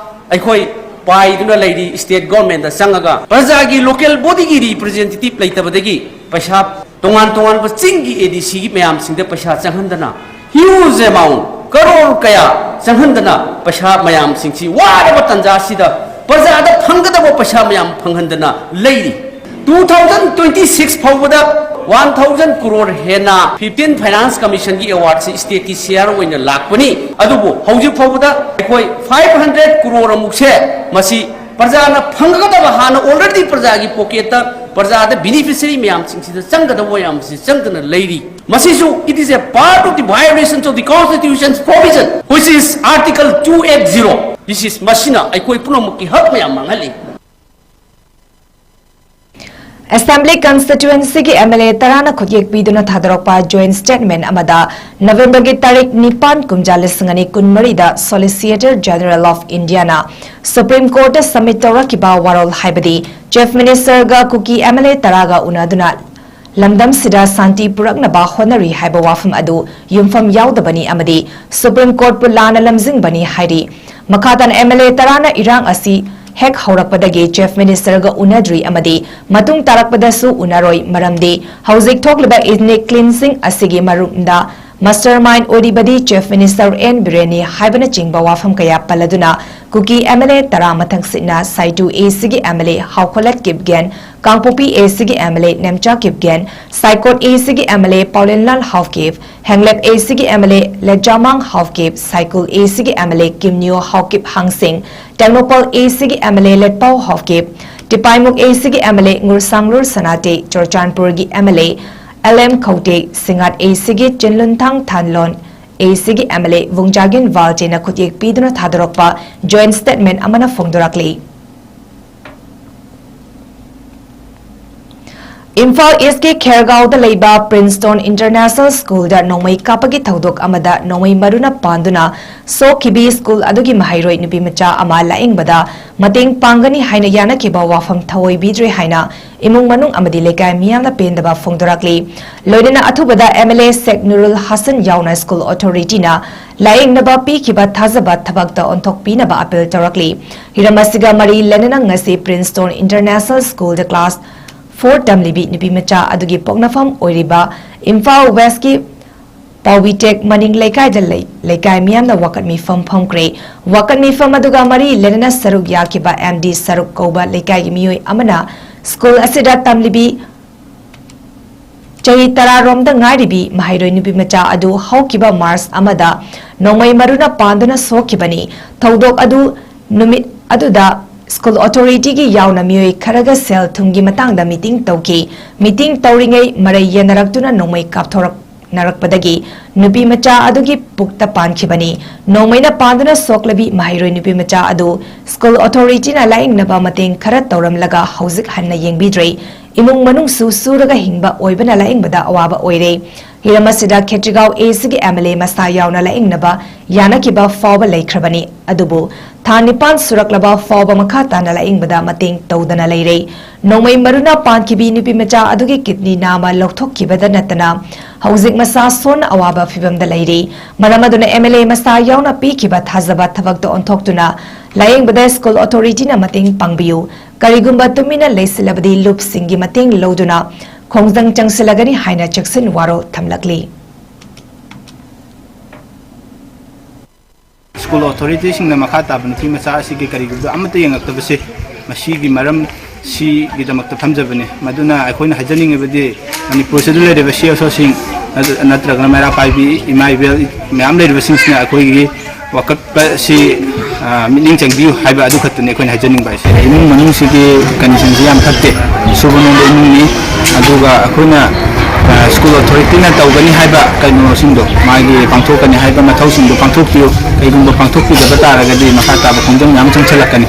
ꯑꯩꯈꯣꯏ ꯄꯥꯏꯗꯨꯅ ꯂꯩꯔꯤ꯫ State governmentꯇ ꯆꯪꯉꯒ ꯄ꯭ꯔꯖꯥꯒꯤ local bodyꯒꯤ representative ꯂꯩꯇꯕꯗꯒꯤ ꯄꯩꯁꯥ ꯇꯣꯉꯥꯟ ꯇꯣꯉꯥꯟꯕ ꯆꯤꯡꯒꯤ ADCꯒꯤ ꯃꯌꯥꯝꯁꯤꯡꯗ ꯄꯩꯁꯥ ꯆꯪꯍꯟꯗꯅ, huge amount, ꯀꯔꯣꯔ ꯀꯌꯥ ꯆꯪꯍꯟꯗꯅ ꯄꯩꯁꯥ ꯃꯌꯥꯝꯁꯤꯡꯁꯤ ꯋꯥꯔꯕ ꯇꯥꯟꯖꯥꯁꯤꯗ ꯄ꯭ꯔꯖꯥꯗ ꯐꯪꯒꯗꯕ ꯄꯩꯁꯥ ꯃꯌꯥꯝ ꯐꯪꯍꯟꯗꯅ ꯂꯩꯔꯤ꯫ Two thousand twenty six ꯐꯥꯎꯕꯗ one thousand ꯀ꯭ꯔꯣꯔ ꯍꯦꯟꯅ fifteen Finance Commissionꯒꯤ awardꯁꯤ stateꯀꯤ C R ꯑꯣꯏꯅ ꯂꯥꯛꯄꯅꯤ꯫ ꯑꯗꯨꯕꯨ ꯍꯧꯖꯤꯛ ꯐꯥꯎꯕꯗ ꯑꯩꯈꯣꯏ five hundred ꯀ꯭ꯔꯣꯔ ꯑꯃꯨꯛꯁꯦ ꯃꯁꯤ ꯄ꯭ꯔꯖꯥꯅ ꯐꯪꯒꯗꯕ, ꯍꯥꯟꯅ already ꯄ꯭ꯔꯖꯥꯒꯤ pocketꯇ, ꯄ꯭ꯔꯖꯥꯗ beneficiary ꯃꯌꯥꯝꯁꯤꯡꯁꯤꯗ ꯆꯪꯒꯗꯕ ꯃꯌꯥꯝꯁꯤ ꯆꯪꯗꯅ ꯂꯩꯔꯤ꯫ ꯃꯁꯤꯁꯨ it is a part of the violation of the Constitution's provision, which is Article two eight zero. This is, ꯃꯁꯤꯅ ꯑꯩꯈꯣꯏ ꯄꯨꯝꯅꯃꯛꯀꯤ ꯍꯛ ꯃꯌꯥꯝ ꯃꯥꯡꯍꯜꯂꯤ꯫ Assembly Constituencyꯒꯤ MLA ꯇꯔꯥꯅ ꯈꯨꯠꯌꯦꯛ ꯄꯤꯗꯨꯅ ꯊꯥꯗꯣꯔꯛꯄ joint statement ꯑꯃꯗ Novemberꯒꯤ ꯇꯥꯔꯤꯛ ꯅꯤꯄꯥꯟ, ꯀꯨꯝꯖꯥ ꯂꯤꯁꯤꯡ ꯑꯅꯤ ꯀꯨꯟꯃꯔꯤꯗ Solicitor General of Indiaꯅ Supreme Courtꯇ submit ꯇꯧꯔꯛꯈꯤꯕ ꯋꯥꯔꯣꯜ ꯍꯥꯏꯕꯗꯤ Chief Ministerꯒ ꯀꯨꯀꯤ MLA ꯇꯔꯥꯒ ꯎꯅꯗꯨꯅ ꯂꯝꯗꯝꯁꯤꯗ ꯁꯥꯟꯇꯤ ꯄꯨꯔꯛꯅꯕ ꯍꯣꯠꯅꯔꯤ ꯍꯥꯏꯕ ꯋꯥꯐꯝ ꯑꯗꯨ ꯌꯨꯝꯐꯝ ꯌꯥꯎꯗꯕꯅꯤ ꯑꯃꯗꯤ Supreme Courtꯄꯨ ꯂꯥꯟꯅ ꯂꯝꯖꯤꯡꯕꯅꯤ ꯍꯥꯏꯔꯤ꯫ ꯃꯈꯥ ꯇꯥꯅ MLA ꯇꯔꯥꯅ ꯏꯔꯥꯡ ꯑꯁꯤ ꯍꯦꯛ ꯍꯧꯔꯛꯄꯗꯒꯤ Chief Ministerꯒ ꯎꯅꯗ꯭ꯔꯤ ꯑꯃꯗꯤ ꯃꯇꯨꯡ ꯇꯥꯔꯛꯄꯗꯁꯨ ꯎꯅꯔꯣꯏ, ꯃꯔꯝꯗꯤ ꯍꯧꯖꯤꯛ ꯊꯣꯛꯂꯤꯕ ethnic cleansing ꯑꯁꯤꯒꯤ ꯃꯔꯨꯝꯗ mastermind ꯑꯣꯏꯔꯤꯕꯗꯤ Chief Minister N ꯕꯤꯔꯦꯟꯅꯤ ꯍꯥꯏꯕꯅꯆꯤꯡꯕ ꯋꯥꯐꯝ ꯀꯌꯥ ꯄꯜꯂꯗꯨꯅ ꯀꯨꯀꯤ MLA ꯇꯔꯥ ꯃꯊꯪꯁꯤꯠꯅ ꯁꯥꯏꯇꯨ ACꯒꯤ MLA ꯍꯥꯎꯈꯣꯂꯠ ꯀꯤꯞꯒꯦꯟ, ꯀꯥꯡꯄꯣꯛꯄꯤ ACꯒꯤ MLA Nemcha Kipgen, ꯁꯥꯏꯀꯣꯠ ACꯒꯤ MLA ꯄꯥꯎꯂꯦꯟꯂꯥꯜ Haokip, ꯍꯦꯡꯂꯦꯞ ACꯒꯤ MLA ꯂꯦꯖꯥꯃꯥꯡ Haokip, ꯁꯥꯏꯀꯨꯜ ACꯒꯤ MLA ꯀꯤꯝꯅꯤꯌꯣ Haokip ꯍꯥꯡꯁꯤꯡ, Tengnoupal ACꯒꯤ MLA ꯂꯦꯠꯄꯥꯎ Haokip, ꯇꯤꯄꯥꯏꯃꯨꯛ ACꯒꯤ MLA ꯉꯨꯔꯁꯥꯡꯂꯨꯔ ꯁꯅꯥꯇꯦ, ꯆꯨꯔꯆꯥꯟꯄꯨꯔꯒꯤ MLA ꯑꯦꯜ ꯑꯦꯝ ꯈꯧꯇꯦꯛ, ꯁꯤꯡꯉꯥꯠ ꯑꯦ ꯁꯤꯒꯤ ꯆꯤꯟꯂꯨꯟꯊꯥꯡ ꯊꯥꯟꯂꯣꯟ, ꯑꯦ ꯁꯤꯒꯤ ꯑꯦꯝ ꯑꯦꯜ ꯑꯦ ꯋꯨꯡꯖꯥꯒꯤꯟ ꯋꯥꯜꯆꯦꯅ ꯈꯨꯠꯌꯦꯛ ꯄꯤꯗꯨꯅ ꯊꯥꯗꯣꯔꯛꯄ ꯖꯣꯏꯟꯠ ꯁ꯭ꯇꯦꯠꯃꯦꯟꯠ ꯑꯃꯅ ꯐꯣꯡꯗꯣꯔꯛꯂꯤ꯫ ꯏꯝꯐꯥꯜ ꯏꯁꯀꯤ ꯈꯦꯔꯒꯥꯎꯗ ꯂꯩꯕ ꯄ꯭ꯔꯤꯟꯁꯇꯣꯟ ꯏꯟꯇꯔꯅꯦꯁꯅꯦꯜ ꯁ꯭ꯀꯨꯜꯗ ꯅꯣꯡꯃꯩ ꯀꯥꯞꯄꯒꯤ ꯊꯧꯗꯣꯛ ꯑꯃꯗ ꯅꯣꯡꯃꯩ ꯃꯔꯨꯅ ꯄꯥꯟꯗꯨꯅ ꯁꯣꯛꯈꯤꯕꯤ ꯁ꯭ꯀꯨꯜ ꯑꯗꯨꯒꯤ ꯃꯍꯩꯔꯣꯏ ꯅꯨꯄꯤꯃꯆꯥ ꯑꯃ ꯂꯥꯌꯦꯡꯕꯗ ꯃꯇꯦꯡ ꯄꯥꯡꯒꯅꯤ ꯍꯥꯏꯅ ꯌꯥꯅꯈꯤꯕ ꯋꯥꯐꯝ ꯊꯑꯣꯏꯕꯤꯗ꯭ꯔꯦ ꯍꯥꯏꯅ ꯏꯃꯨꯡ ꯃꯅꯨꯡ ꯑꯃꯗꯤ ꯂꯩꯀꯥꯏ ꯃꯤꯌꯥꯝꯅ ꯄꯦꯟꯗꯕ ꯐꯣꯡꯗꯣꯔꯛꯂꯤ꯫ ꯂꯣꯏꯅꯅ ꯑꯊꯨꯕꯗ ꯑꯦꯝ ꯑꯦꯜ ꯑꯦ ꯁꯦꯛ ꯅꯨꯔꯨꯜ ꯍꯁꯟ ꯌꯥꯎꯅ ꯁ꯭ꯀꯨꯜ ꯑꯣꯊꯣꯔꯤꯇꯤꯅ ꯂꯥꯌꯦꯡꯅꯕ ꯄꯤꯈꯤꯕ ꯊꯥꯖꯕ ꯊꯕꯛꯇ ꯑꯣꯟꯊꯣꯛꯄꯤꯅꯕ ꯑꯄꯤꯜ ꯇꯧꯔꯛꯂꯤ꯫ ꯍꯤꯔꯝ ꯑꯁꯤꯒ ꯃꯔꯤ ꯂꯩꯅꯅ ꯉꯁꯤ ꯄ꯭ꯔꯤꯟꯁꯇꯣꯟ ꯏꯟꯇꯔꯅꯦꯁꯅꯦꯜ ꯁ꯭ꯀꯨꯜꯗ ꯀ꯭ꯂꯥꯁ ꯐꯣꯔ ꯇꯝꯂꯤꯕꯤ ꯅꯨꯄꯤꯃꯆꯥ ꯑꯗꯨꯒꯤ ꯄꯣꯛꯅꯐꯝ ꯑꯣꯏꯔꯤꯕ ꯏꯝꯐꯥꯜ ꯋꯦꯁꯀꯤ ꯄꯥꯎꯕꯤꯇꯦꯛ ꯃꯅꯤꯡ ꯂꯩꯀꯥꯏꯗ ꯂꯩ-, ꯂꯩꯀꯥꯏ ꯃꯤꯌꯥꯝꯅ ꯋꯥꯀꯠ ꯃꯤꯐꯝ ꯐꯝꯈ꯭ꯔꯦ꯫ ꯋꯥꯀꯠ ꯃꯤꯐꯝ ꯑꯗꯨꯒ ꯃꯔꯤ ꯂꯩꯅꯅ ꯁꯔꯨꯛ ꯌꯥꯈꯤꯕ ꯑꯦꯝ ꯗꯤ ꯁꯔꯨꯛ ꯀꯧꯕ ꯂꯩꯀꯥꯏꯒꯤ ꯃꯤꯑꯣꯏ ꯑꯃꯅ ꯁ꯭ꯀꯨꯜ ꯑꯁꯤꯗ ꯇꯝꯂꯤꯕꯤ ꯆꯍꯤ ꯇꯔꯥ ꯔꯣꯝꯗ ꯉꯥꯏꯔꯤꯕꯤ ꯃꯍꯩꯔꯣꯏ ꯅꯨꯄꯤꯃꯆꯥ ꯑꯗꯨ ꯍꯧꯈꯤꯕ ꯃꯥꯔꯆ ꯑꯃꯗ ꯅꯣꯡꯃꯩ ꯃꯔꯨꯅ ꯄꯥꯟꯗꯨꯅ ꯁꯣꯛꯈꯤꯕꯅꯤ꯫ ꯊꯧꯗꯣꯛ ꯑꯗꯨ ꯅꯨꯃꯤꯠ ꯑꯗꯨꯗ ꯁ꯭ꯀꯨꯜ ꯑꯣꯊꯣꯔꯤꯇꯤꯒꯤ ꯌꯥꯎꯅ ꯃꯤꯑꯣꯏ ꯈꯔꯒ ꯁꯦꯜ ꯊꯨꯝꯒꯤ ꯃꯇꯥꯡꯗ ꯃꯤꯇꯤꯡ ꯇꯧꯈꯤ꯫ ꯃꯤꯇꯤꯡ ꯇꯧꯔꯤꯉꯩ ꯃꯔꯩ ꯌꯦꯟꯅꯔꯛꯇꯨꯅ ꯅꯣꯡꯃꯩ ꯀꯥꯞꯊꯣꯔꯛꯅꯔꯛꯄꯗꯒꯤ ꯅꯨꯄꯤ ꯃꯆꯥ ꯑꯗꯨꯒꯤ ꯄꯨꯛꯇ ꯄꯥꯟꯈꯤꯕꯅꯤ꯫ ꯅꯣꯡꯃꯩꯅ ꯄꯥꯟꯗꯨꯅ ꯁꯣꯛꯂꯕꯤ ꯃꯍꯩꯔꯣꯏ ꯅꯨꯄꯤ ꯃꯆꯥ ꯑꯗꯨ ꯁ꯭ꯀꯨꯜ ꯑꯣꯊꯣꯔꯤꯇꯤꯅ ꯂꯥꯌꯦꯡꯅꯕ ꯃꯇꯦꯡ ꯈꯔ ꯇꯧꯔꯝꯂꯒ ꯍꯧꯖꯤꯛ ꯍꯟꯅ ꯌꯦꯡꯕꯤꯗ꯭ꯔꯦ꯫ ꯏꯃꯨꯡ ꯃꯅꯨꯡꯁꯨ ꯁꯨꯔꯒ ꯍꯤꯡꯕ ꯑꯣꯏꯕꯅ ꯂꯥꯌꯦꯡꯕꯗ ꯑꯋꯥꯕ ꯑꯣꯏꯔꯦ꯫ ꯍꯤꯔꯝ ꯑꯁꯤꯗ ꯈꯦꯇ꯭ꯔꯤꯒꯥꯎ ꯑꯦ ꯁꯤꯒꯤ ꯑꯦꯝ ꯑꯦꯜ ꯑꯦ ꯃꯁꯥ ꯌꯥꯎꯅ ꯂꯥꯌꯦꯡꯅꯕ ꯌꯥꯅꯈꯤꯕ ꯐꯥꯎꯕ ꯂꯩꯈ꯭ꯔꯕꯅꯤ꯫ ꯑꯗꯨꯕꯨ ꯊꯥ ꯅꯤꯄꯥꯟ ꯁꯨꯔꯛꯂꯕ ꯐꯥꯎꯕ ꯃꯈꯥ ꯇꯥꯅ ꯂꯥꯌꯦꯡꯕꯗ ꯃꯇꯦꯡ ꯇꯧꯗꯅ ꯂꯩꯔꯦ꯫ ꯅꯣꯡꯃꯩ ꯃꯔꯨꯅ ꯄꯥꯟꯈꯤꯕꯤ ꯅꯨꯄꯤ ꯃꯆꯥ ꯑꯗꯨꯒꯤ ꯀꯤꯗꯅꯤ ꯅꯥꯝꯃ ꯂꯧꯊꯣꯛꯈꯤꯕꯗ ꯅꯠꯇꯅ ꯍꯧꯖꯤꯛ ꯃꯁꯥ ꯁꯣꯟꯅ ꯑꯋꯥꯕ ꯐꯤꯚꯝꯗ ꯂꯩꯔꯤ꯫ ꯃꯔꯝ ꯑꯗꯨꯅ ꯑꯦꯝ ꯑꯦꯜ ꯑꯦ ꯃꯁꯥ ꯌꯥꯎꯅ ꯄꯤꯈꯤꯕ ꯊꯥꯖꯕ ꯊꯕꯛꯇ ꯑꯣꯟꯊꯣꯛꯇꯨꯅ ꯂꯥꯌꯦꯡꯕꯗ ꯁ꯭ꯀꯨꯜ ꯑꯣꯊꯣꯔꯤꯇꯤꯅ ꯃꯇꯦꯡ ꯄꯥꯡꯕꯤꯌꯨ꯫ ꯀꯔꯤꯒꯨꯝꯕ ꯇꯨꯃꯤꯟꯅ ꯂꯩꯁꯤꯜꯂꯕꯗꯤ ꯂꯨꯞꯁꯤꯡꯒꯤ ꯃꯇꯦꯡ ꯂꯧꯗꯨꯅ ꯈꯣꯡꯖꯪ ꯆꯪꯁꯤꯜꯂꯒꯅꯤ ꯍꯥꯏꯅ ꯆꯦꯛꯁꯤꯟ ꯋꯥꯔꯣꯜ ꯊꯝꯂꯛꯂꯤ꯫ ꯁ꯭ꯀꯨꯜ ꯑꯣꯊꯣꯔꯤꯇꯤꯁꯤꯡꯅ ꯃꯈꯥ ꯇꯥꯕ ꯅꯨꯄꯤ ꯃꯆꯥ ꯑꯁꯤꯒꯤ ꯀꯔꯤꯒꯨꯝꯕ ꯑꯃꯠꯇ ꯌꯦꯡꯉꯛꯇꯕꯁꯦ ꯃꯁꯤꯒꯤ ꯃꯔꯝ ꯁꯤꯒꯤꯗꯃꯛꯇ ꯐꯝꯖꯕꯅꯤ꯫ ꯃꯗꯨꯅ ꯑꯩꯈꯣꯏꯅ ꯍꯥꯏꯖꯅꯤꯡꯉꯤꯕꯗꯤ ꯃꯅꯤꯄꯨꯔꯁꯤꯗ ꯂꯩꯔꯤꯕ ꯁꯤ ꯑꯦꯁ ꯑꯣꯁꯤꯡ ꯅꯠꯇ꯭ꯔꯒꯅ ꯃꯩꯔꯥ ꯄꯥꯏꯕꯤ ꯏꯃꯥ ꯏꯕꯦꯜ ꯃꯌꯥꯝ ꯂꯩꯔꯤꯕꯁꯤꯡꯁꯤꯅ ꯑꯩꯈꯣꯏꯒꯤ ꯋꯥꯀꯠꯄ ꯑꯁꯤ, ꯑ, ꯃꯤꯠꯌꯦꯡ ꯆꯪꯕꯤꯌꯨ ꯍꯥꯏꯕ ꯑꯗꯨ ꯈꯛꯇꯅꯤ ꯑꯩꯈꯣꯏꯅ ꯍꯥꯏꯖꯅꯤꯡꯕ ꯍꯥꯏꯁꯦ꯫ ꯏꯃꯨꯡ ꯃꯅꯨꯡꯁꯤꯒꯤ ꯀꯟꯗꯤꯁꯟꯁꯤ ꯌꯥꯝ ꯐꯠꯇꯦ, ꯁꯨꯕ ꯅꯣꯝꯕ ꯏꯃꯨꯡꯅꯤ꯫ ꯑꯗꯨꯒ ꯑꯩꯈꯣꯏꯅ ꯁ꯭ꯀꯨꯜ ꯑꯣꯊꯣꯔꯤꯇꯤꯅ ꯇꯧꯒꯅꯤ ꯍꯥꯏꯕ ꯀꯩꯅꯣꯁꯤꯡꯗꯣ, ꯃꯥꯒꯤ ꯄꯥꯡꯊꯣꯛꯀꯅꯤ ꯍꯥꯏꯕ ꯃꯊꯧꯁꯤꯡꯗꯣ ꯄꯥꯡꯊꯣꯛꯄꯤꯌꯨ꯫ ꯀꯩꯒꯨꯝꯕ ꯄꯥꯡꯊꯣꯛꯄꯤꯗꯕ ꯇꯥꯔꯒꯗꯤ ꯃꯈꯥ ꯇꯥꯕ ꯈꯣꯡꯖꯪ ꯃꯌꯥꯝ ꯆꯪꯁꯤꯜꯂꯛꯀꯅꯤ꯫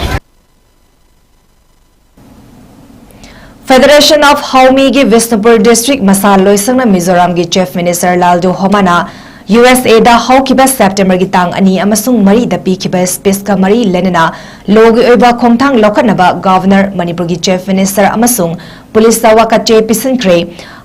Federation of Haomi ꯒꯤ ꯕꯤꯁꯅꯨꯄꯨꯔ district ꯃꯁꯥ ꯂꯣꯏꯁꯪꯅ ꯃꯤꯖꯣꯔꯥꯝꯒꯤ Chief Minister ꯂꯥꯜꯗꯨ ꯍꯣꯃꯥꯅ U S A ꯗ ꯍꯧꯈꯤꯕ September ꯒꯤ ꯇꯥꯡ ꯑꯅꯤ ꯑꯃꯁꯨꯡ ꯃꯔꯤꯗ ꯄꯤꯈꯤꯕ speech ꯀ ꯃꯔꯤ ꯂꯩꯅꯅ ꯂꯣꯒꯤ ꯑꯣꯏꯕ ꯈꯣꯡꯊꯥꯡ ꯂꯧꯈꯠꯅꯕ Governor, ꯃꯅꯤꯄꯨꯔꯒꯤ Chief Minister ꯑꯃꯁꯨꯡ ꯄꯨꯂꯤꯁꯇ ꯋꯥꯀꯠꯆꯦ ꯄꯤꯁꯤꯟꯈ꯭ꯔꯦ꯫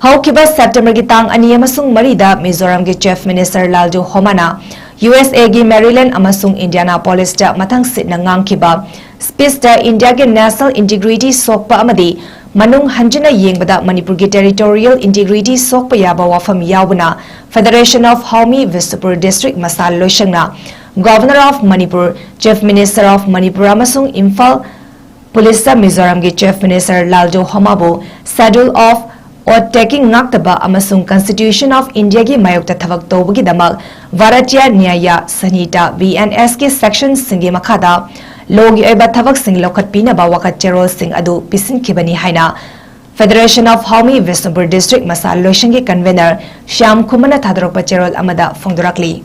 ꯍꯧꯈꯤꯕ September ꯒꯤ ꯇꯥꯡ ꯑꯅꯤ ꯑꯃꯁꯨꯡ ꯃꯔꯤꯗ ꯃꯤꯖꯣꯔꯥꯝꯒꯤ Chief Minister ꯂꯥꯜꯗꯨ ꯍꯣꯃꯥꯅ U S A ꯒꯤ Maryland ꯑꯃꯁꯨꯡ Indianapolis ꯇ ꯃꯊꯪ ꯁꯤꯠꯅ ꯉꯥꯡꯈꯤꯕ speech ꯇ India ꯒꯤ national integrity ꯁꯣꯛꯄ ꯑꯃꯗꯤ ꯃꯅꯨꯡ ꯍꯟꯖꯤꯟꯅ ꯌꯦꯡꯕꯗ ꯃꯅꯤꯄꯨꯔꯒꯤ territorial integrity ꯁꯣꯛꯄ ꯌꯥꯕ ꯋꯥꯐꯝ ꯌꯥꯎꯕꯅ Federation of Haomi Bishnupur district ꯃꯁꯥ ꯂꯣꯏꯁꯪꯅ Governor of Manipur, Chief Minister of Manipur ꯑꯃꯁꯨꯡ Imphal ꯄꯨꯂꯤꯁꯇ ꯃꯤꯖꯣꯔꯥꯝꯒꯤ Chief Minister ꯂꯥꯜꯗꯣ ꯍꯣꯃꯥꯕꯨ Schedule of Oath taking ꯉꯥꯛꯇꯕ ꯑꯃꯁꯨꯡ Constitution of India ꯒꯤ ꯃꯥꯌꯣꯛꯇ ꯊꯕꯛ ꯇꯧꯕꯒꯤꯗꯃꯛ Bharatiya Nyaya Sanhita, B N S ꯀꯤ section ꯁꯤꯡꯒꯤ ꯃꯈꯥꯗ ꯂꯣꯒꯤ ꯑꯣꯏꯕ ꯊꯕꯛꯁꯤꯡ ꯂꯧꯈꯠꯄꯤꯅꯕ ꯋꯥꯀꯠ ꯆꯦꯔꯣꯜꯁꯤꯡ ꯑꯗꯨ ꯄꯤꯁꯤꯟꯈꯤꯕꯅꯤ ꯍꯥꯏꯅ Federation of Haomi Bishnupur district ꯃꯁꯥ ꯂꯣꯏꯁꯪꯒꯤ convener ꯁ꯭ꯌꯥꯝ ꯈꯨꯃꯟꯅ ꯊꯥꯗꯣꯔꯛꯄ ꯆꯦꯔꯣꯜ ꯑꯃꯗ ꯐꯣꯡꯗꯣꯔꯛꯂꯤ꯫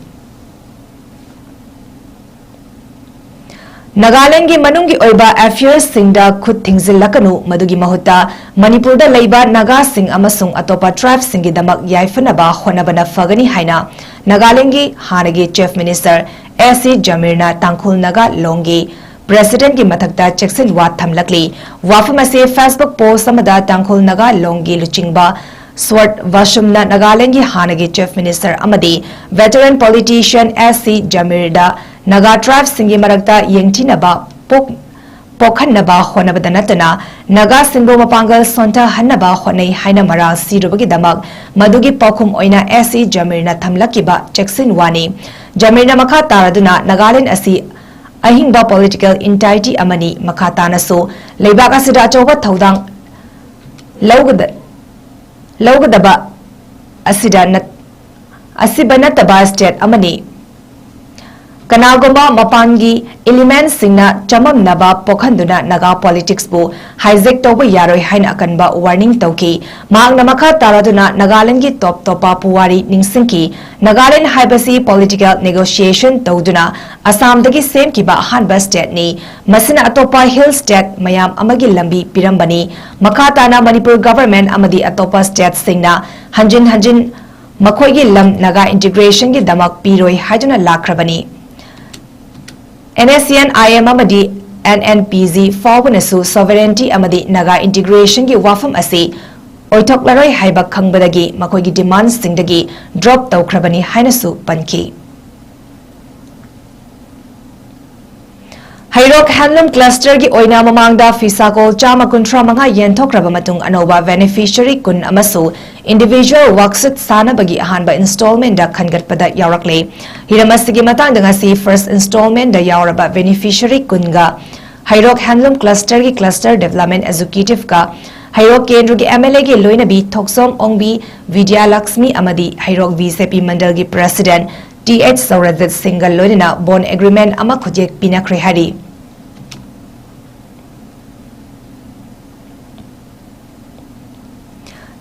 ꯅꯥꯒꯥꯂꯦꯟꯗꯒꯤ ꯃꯅꯨꯡꯒꯤ ꯑꯣꯏꯕ affairs ꯁꯤꯡꯗ ꯈꯨꯠ ꯊꯤꯡꯖꯤꯜꯂꯛꯀꯅꯨ, ꯃꯗꯨꯒꯤ ꯃꯍꯨꯠꯇ ꯃꯅꯤꯄꯨꯔꯗ ꯂꯩꯕ ꯅꯥꯒꯥꯁꯤꯡ ꯑꯃꯁꯨꯡ ꯑꯇꯣꯞꯄ tribe ꯁꯤꯡꯒꯤꯗꯃꯛ ꯌꯥꯏꯐꯅꯕ ꯍꯣꯠꯅꯕꯅ ꯐꯒꯅꯤ ꯍꯥꯏꯅ ꯅꯥꯒꯥꯂꯦꯟꯗꯒꯤ ꯍꯥꯟꯅꯒꯤ Chief Minister S C ꯖꯃꯤꯔꯅ ꯇꯥꯡꯈꯨꯜ ꯅꯥꯒꯥ ꯂꯣꯡꯒꯤ President ꯀꯤ ꯃꯊꯛꯇ ꯆꯦꯛꯁꯤꯟꯋꯥ ꯊꯝꯂꯛꯂꯤ꯫ ꯋꯥꯐꯝ ꯑꯁꯤ Facebook post ꯑꯃꯗ ꯇꯥꯡꯈꯨꯜ ꯅꯥꯒꯥ ꯂꯣꯡꯒꯤ ꯂꯨꯆꯤꯡꯕ ꯁ꯭ꯋꯔꯠ ꯚꯥꯁꯨꯝꯅ ꯅꯥꯒꯥꯂꯦꯟꯗꯒꯤ ꯍꯥꯟꯅꯒꯤ Chief Minister ꯑꯃꯗꯤ veteran politician S C ꯖꯃꯤꯔꯗ Naga tribe ꯁꯤꯡꯒꯤ ꯃꯔꯛꯇ ꯌꯦꯡꯊꯤꯅꯕ ꯄꯣꯛ-, ꯄꯣꯛꯍꯟꯅꯕ ꯍꯣꯠꯅꯕꯗ ꯅꯠꯇꯅ ꯅꯥꯒꯥꯁꯤꯡꯕꯨ ꯃꯄꯥꯡꯒꯜ ꯁꯣꯟꯊꯍꯟꯅꯕ ꯍꯣꯠꯅꯩ ꯍꯥꯏꯅ ꯃꯔꯥꯜ ꯁꯤꯔꯨꯕꯒꯤꯗꯃꯛ ꯃꯗꯨꯒꯤ ꯄꯥꯎꯈꯨꯝ ꯑꯣꯏꯅ S C ꯖꯃꯤꯔꯅ ꯊꯝꯂꯛꯈꯤꯕ ꯆꯦꯛꯁꯤꯟꯋꯥꯅꯤ꯫ ꯖꯃꯤꯔꯅ ꯃꯈꯥ ꯇꯥꯔꯗꯨꯅ ꯅꯥꯒꯥꯂꯦꯟꯗ ꯑꯁꯤ ꯑꯍꯤꯡꯕ political entity ꯑꯃꯅꯤ, ꯃꯈꯥ ꯇꯥꯅꯁꯨ ꯂꯩꯕꯥꯛ ꯑꯁꯤꯗ ꯑꯆꯧꯕ ꯊꯧꯗꯥꯡ ꯂꯧꯒꯗ-, ꯂꯧꯒꯗꯕ ꯑꯁꯤꯗ ꯅꯠ-, ꯑꯁꯤꯕ ꯅꯠꯇꯕ state ꯑꯃꯅꯤ꯫ ꯀꯅꯥꯒꯨꯝꯕ ꯃꯄꯥꯟꯒꯤ elementꯁꯤꯡꯅ ꯆꯃꯝꯅꯕ ꯄꯣꯛꯍꯟꯗꯨꯅ ꯅꯥꯒꯥ politicsꯄꯨ hijack ꯇꯧꯕ ꯌꯥꯔꯣꯏ ꯍꯥꯏꯅ ꯑꯀꯟꯕ warning ꯇꯧꯈꯤ꯫ ꯃꯍꯥꯛꯅ ꯃꯈꯥ ꯇꯥꯔꯗꯨꯅ ꯅꯥꯒꯥꯂꯦꯟꯗꯒꯤ top ꯇꯣꯞꯄ ꯄꯨꯋꯥꯔꯤ ꯅꯤꯡꯁꯤꯡꯈꯤ꯫ ꯅꯥꯒꯥꯂꯦꯟꯗ ꯍꯥꯏꯕꯁꯤ political negotiation ꯇꯧꯗꯨꯅ ꯑꯁꯥꯝꯗꯒꯤ ꯁꯦꯝꯈꯤꯕ ꯑꯍꯥꯟꯕ stateꯅꯤ꯫ ꯃꯁꯤꯅ ꯑꯇꯣꯞꯄ hill state ꯃꯌꯥꯝ ꯑꯃꯒꯤ ꯂꯝꯕꯤ ꯄꯤꯔꯝꯕꯅꯤ꯫ ꯃꯈꯥ ꯇꯥꯅ ꯃꯅꯤꯄꯨꯔ government ꯑꯃꯗꯤ ꯑꯇꯣꯞꯄ stateꯁꯤꯡꯅ ꯍꯟꯖꯤꯟ ꯍꯟꯖꯤꯟ ꯃꯈꯣꯏꯒꯤ ꯂꯝ ꯅꯥꯒꯥ integrationꯒꯤꯗꯃꯛ ꯄꯤꯔꯣꯏ ꯍꯥꯏꯗꯨꯅ ꯂꯥꯛꯈ꯭ꯔꯕꯅꯤ꯫ NSCN-IM ꯑꯃꯗꯤ NNPG ꯐꯥꯎꯕꯅꯁꯨ sovereignty ꯑꯃꯗꯤ ꯅꯥꯒꯥ integrationꯒꯤ ꯋꯥꯐꯝ ꯑꯁꯤ ꯑꯣꯏꯊꯣꯛꯂꯔꯣꯏ ꯍꯥꯏꯕ ꯈꯪꯕꯗꯒꯤ ꯃꯈꯣꯏꯒꯤ demandꯁꯤꯡꯗꯒꯤ drop ꯇꯧꯈ꯭ꯔꯕꯅꯤ ꯍꯥꯏꯅꯁꯨ ꯄꯟꯈꯤ꯫ ꯍꯩꯔꯣꯛ handloom clusterꯒꯤ ꯑꯣꯏꯅ ꯃꯃꯥꯡꯗ ꯐꯤꯁꯥꯀꯣꯜ ꯆꯥꯝꯃ ꯀꯨꯟꯊ꯭ꯔꯥ ꯃꯉꯥ ꯌꯦꯟꯊꯣꯛꯈ꯭ꯔꯕ ꯃꯇꯨꯡ ꯑꯅꯧꯕ beneficiary ꯀꯨꯟ ꯑꯃꯁꯨ individual worksuit ꯁꯥꯅꯕꯒꯤ ꯑꯍꯥꯟꯕ installmentꯗ ꯈꯟꯒꯠꯄꯗ ꯌꯥꯎꯔꯛꯂꯦ꯫ ꯍꯤꯔꯝ ꯑꯁꯤꯒꯤ ꯃꯇꯥꯡꯗ ꯉꯁꯤ first installmentꯗ ꯌꯥꯎꯔꯕ beneficiary ꯀꯨꯟꯒ ꯍꯩꯔꯣꯛ handloom clusterꯒꯤ cluster development executiveꯒ ꯍꯩꯔꯣꯛ ꯀꯦꯟꯗ꯭ꯔꯒꯤ MLAꯒꯤ ꯂꯣꯏꯅꯕꯤ ꯊꯣꯛꯆꯣꯝ ꯑꯣꯡꯕꯤ ꯕꯤꯗ꯭ꯌꯥꯂꯛꯁꯃꯤ ꯑꯃꯗꯤ ꯍꯩꯔꯣꯛ BJP ꯃꯟꯗꯜꯒꯤ president ꯇꯤ ꯑꯩꯆ ꯁꯧꯔꯖꯤꯠ ꯁꯤꯡꯒ ꯂꯣꯏꯅꯅ bond agreement ꯑꯃ ꯈꯨꯠꯌꯦꯛ ꯄꯤꯅꯈ꯭ꯔꯦ ꯍꯥꯏꯔꯤ꯫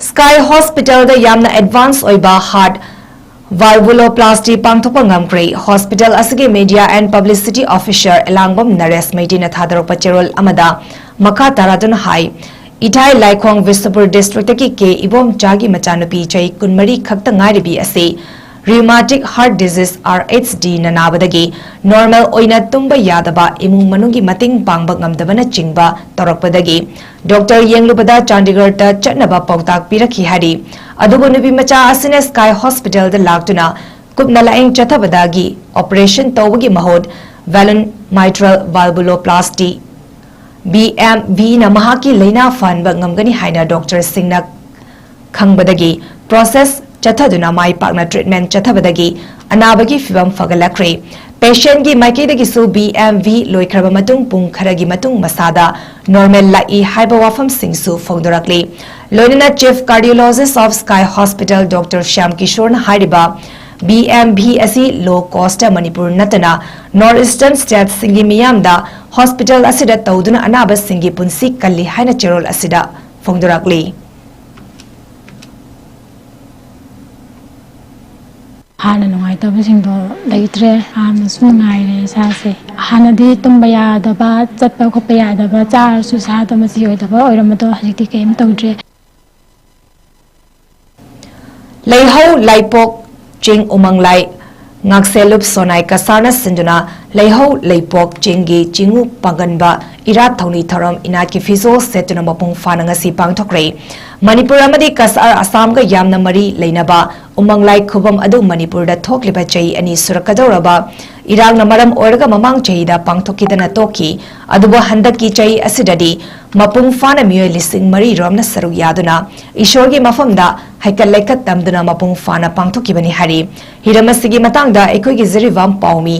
Sky Hospitalꯗ ꯌꯥꯝꯅ advance ꯑꯣꯏꯕ heart valvuloplasty ꯄꯥꯡꯊꯣꯛꯄ ꯉꯝꯈ꯭ꯔꯦ꯫ Hospital ꯑꯁꯤꯒꯤ media and publicity officer ꯑꯦꯂꯥꯡꯕꯝ ꯅꯔꯦꯁ ꯃꯩꯇꯩꯅ ꯊꯥꯗꯣꯔꯛꯄ ꯆꯦꯔꯣꯜ ꯑꯃꯗ ꯃꯈꯥ ꯇꯥꯔꯗꯨꯅ ꯍꯥꯏ, ꯏꯊꯥꯏ ꯂꯥꯏꯈꯣꯡ ꯕꯤꯁꯅꯨꯄꯨꯔ districtꯀꯤ ꯀꯦ ꯏꯕꯣꯝꯆꯥꯒꯤ ꯃꯆꯥꯅꯨꯄꯤ ꯆꯍꯤ ꯀꯨꯟꯃꯔꯤ ꯈꯛꯇ ꯉꯥꯏꯔꯤꯕꯤ ꯑꯁꯤ rheumatic heart disease RHDꯅ ꯅꯥꯕꯗꯒꯤ normal ꯑꯣꯏꯅ ꯇꯨꯝꯕ ꯌꯥꯗꯕ, ꯏꯃꯨꯡ ꯃꯅꯨꯡꯒꯤ ꯃꯇꯦꯡ ꯄꯥꯡꯕ ꯉꯝꯗꯕꯅꯆꯤꯡꯕ ꯇꯧꯔꯛꯄꯗꯒꯤ doctor ꯌꯦꯡꯂꯨꯕꯗ ꯆꯥꯟꯗꯤꯒꯔꯗ ꯆꯠꯅꯕ ꯄꯥꯎꯇꯥꯛ ꯄꯤꯔꯛꯈꯤ ꯍꯥꯏꯔꯤ꯫ ꯑꯗꯨꯕꯨ ꯅꯨꯄꯤ ꯃꯆꯥ ꯑꯁꯤꯅ Sky Hospitalꯗ ꯂꯥꯛꯇꯨꯅ ꯀꯨꯞꯅ ꯂꯥꯌꯦꯡ ꯆꯠꯊꯕꯗꯒꯤ operation ꯇꯧꯕꯒꯤ ꯃꯍꯨꯠ balloon mitral valvuloplasty, BMVꯅ ꯃꯍꯥꯛꯀꯤ ꯂꯥꯏꯅꯥ ꯐꯍꯟꯕ ꯉꯝꯒꯅꯤ ꯍꯥꯏꯅ doctorꯁꯤꯡꯅ ꯈꯪꯕꯗꯒꯤ process ꯆꯠꯊꯗꯨꯅ ꯃꯥꯏ ꯄꯥꯛꯅ treatment ꯆꯠꯊꯕꯗꯒꯤ ꯑꯅꯥꯕꯒꯤ ꯐꯤꯚꯝ ꯐꯒꯠꯂꯛꯈ꯭ꯔꯦ꯫ Patientꯀꯤ ꯃꯥꯏꯀꯩꯗꯒꯤꯁꯨ BMV ꯂꯣꯏꯈ꯭ꯔꯕ ꯃꯇꯨꯡ ꯄꯨꯡ ꯈꯔꯒꯤ ꯃꯇꯨꯡ ꯃꯁꯥꯗ normal ꯂꯥꯛꯏ ꯍꯥꯏꯕ ꯋꯥꯐꯝꯁꯤꯡꯁꯨ ꯐꯣꯡꯗꯣꯔꯛꯂꯤ꯫ ꯂꯣꯏꯅꯅ Chief Cardiologist of Sky Hospital Doctor Shyam Kishorena ꯍꯥꯏꯔꯤꯕ B M V ꯑꯁꯤ low cost ꯃꯅꯤꯄꯨꯔ ꯅꯠꯇꯅ North Eastern states ꯁꯤꯡꯒꯤ ꯃꯤꯌꯥꯝꯗ hospital ꯑꯁꯤꯗ ꯇꯧꯗꯨꯅ ꯑꯅꯥꯕꯁꯤꯡꯒꯤ ꯄꯨꯟꯁꯤ ꯀꯜꯂꯤ ꯍꯥꯏꯅ ꯆꯦꯔꯣꯜ ꯑꯁꯤꯗ ꯐꯣꯡꯗꯣꯔꯛꯂꯤ꯫ ꯍꯥꯟꯅ ꯅꯨꯡꯉꯥꯏꯇꯕꯁꯤꯡꯗꯣ ꯂꯩꯇ꯭ꯔꯦ꯫ ꯍꯥꯟꯅꯁꯨ ꯅꯨꯡꯉꯥꯏꯔꯦ ꯏꯁꯥꯁꯦ꯫ ꯍꯥꯟꯅꯗꯤ ꯇꯨꯝꯕ ꯌꯥꯗꯕ, ꯆꯠꯄ ꯈꯣꯠꯄ ꯌꯥꯗꯕ, ꯆꯥꯔꯁꯨ ꯏꯁꯥꯗ ꯃꯆꯤ ꯑꯣꯏꯗꯕ ꯑꯣꯏꯔꯝꯕꯗꯣ ꯍꯧꯖꯤꯛꯇꯤ ꯀꯔꯤꯝ ꯇꯧꯗ꯭ꯔꯦ꯫ ꯂꯩꯍꯧ ꯂꯩꯄꯣꯛ ꯆꯤꯡ ꯎꯃꯪ ꯂꯥꯏ ꯉꯥꯛꯁꯦꯜꯂꯨꯞ ꯁꯣꯅꯥꯏ ꯀꯁꯥꯔꯅ ꯁꯤꯟꯗꯨꯅ ꯂꯩꯍꯧ ꯂꯩꯄꯣꯛ ꯆꯤꯡꯒꯤ ꯆꯤꯡꯉꯨ ꯄꯥꯡꯒꯟꯕ ꯏꯔꯥꯠ ꯊꯧꯅꯤ ꯊꯧꯔꯝ ꯏꯅꯥꯠꯀꯤ ꯐꯤꯖꯣꯜ ꯁꯦꯠꯇꯨꯅ ꯃꯄꯨꯡ ꯐꯥꯅ ꯉꯁꯤ ꯄꯥꯡꯊꯣꯛꯈ꯭ꯔꯦ꯫ ꯃꯅꯤꯄꯨꯔ ꯑꯃꯗꯤ ꯀꯁꯥꯔ ꯑꯁꯥꯝꯒ ꯌꯥꯝꯅ ꯃꯔꯤ ꯂꯩꯅꯕ ꯎꯃꯪ ꯂꯥꯏ ꯈꯨꯕꯝ ꯑꯗꯨ ꯃꯅꯤꯄꯨꯔꯗ ꯊꯣꯛꯂꯤꯕ ꯆꯍꯤ ꯑꯅꯤ ꯁꯨꯔꯛꯀꯗꯧꯔꯕ ꯏꯔꯥꯡꯅ ꯃꯔꯝ ꯑꯣꯏꯔꯒ ꯃꯃꯥꯡ ꯆꯍꯤꯗ ꯄꯥꯡꯊꯣꯛꯈꯤꯗꯅ ꯇꯣꯛꯈꯤ꯫ ꯑꯗꯨꯕꯨ ꯍꯟꯗꯛꯀꯤ ꯆꯍꯤ ꯑꯁꯤꯗꯗꯤ ꯃꯄꯨꯡ ꯐꯥꯅ ꯃꯤꯑꯣꯏ ꯂꯤꯁꯤꯡ ꯃꯔꯤ ꯔꯣꯝꯅ ꯁꯔꯨꯛ ꯌꯥꯗꯨꯅ ꯏꯁꯣꯔꯒꯤ ꯃꯐꯝꯗ ꯍꯩꯀꯠ ꯂꯩꯀꯠ ꯇꯝꯗꯨꯅ ꯃꯄꯨꯡ ꯐꯥꯅ ꯄꯥꯡꯊꯣꯛꯈꯤꯕꯅꯤ ꯍꯥꯏꯔꯤ꯫ ꯍꯤꯔꯝ ꯑꯁꯤꯒꯤ ꯃꯇꯥꯡꯗ ꯑꯩꯈꯣꯏꯒꯤ ꯖꯤꯔꯤꯕꯥꯝ ꯄꯥꯎꯃꯤ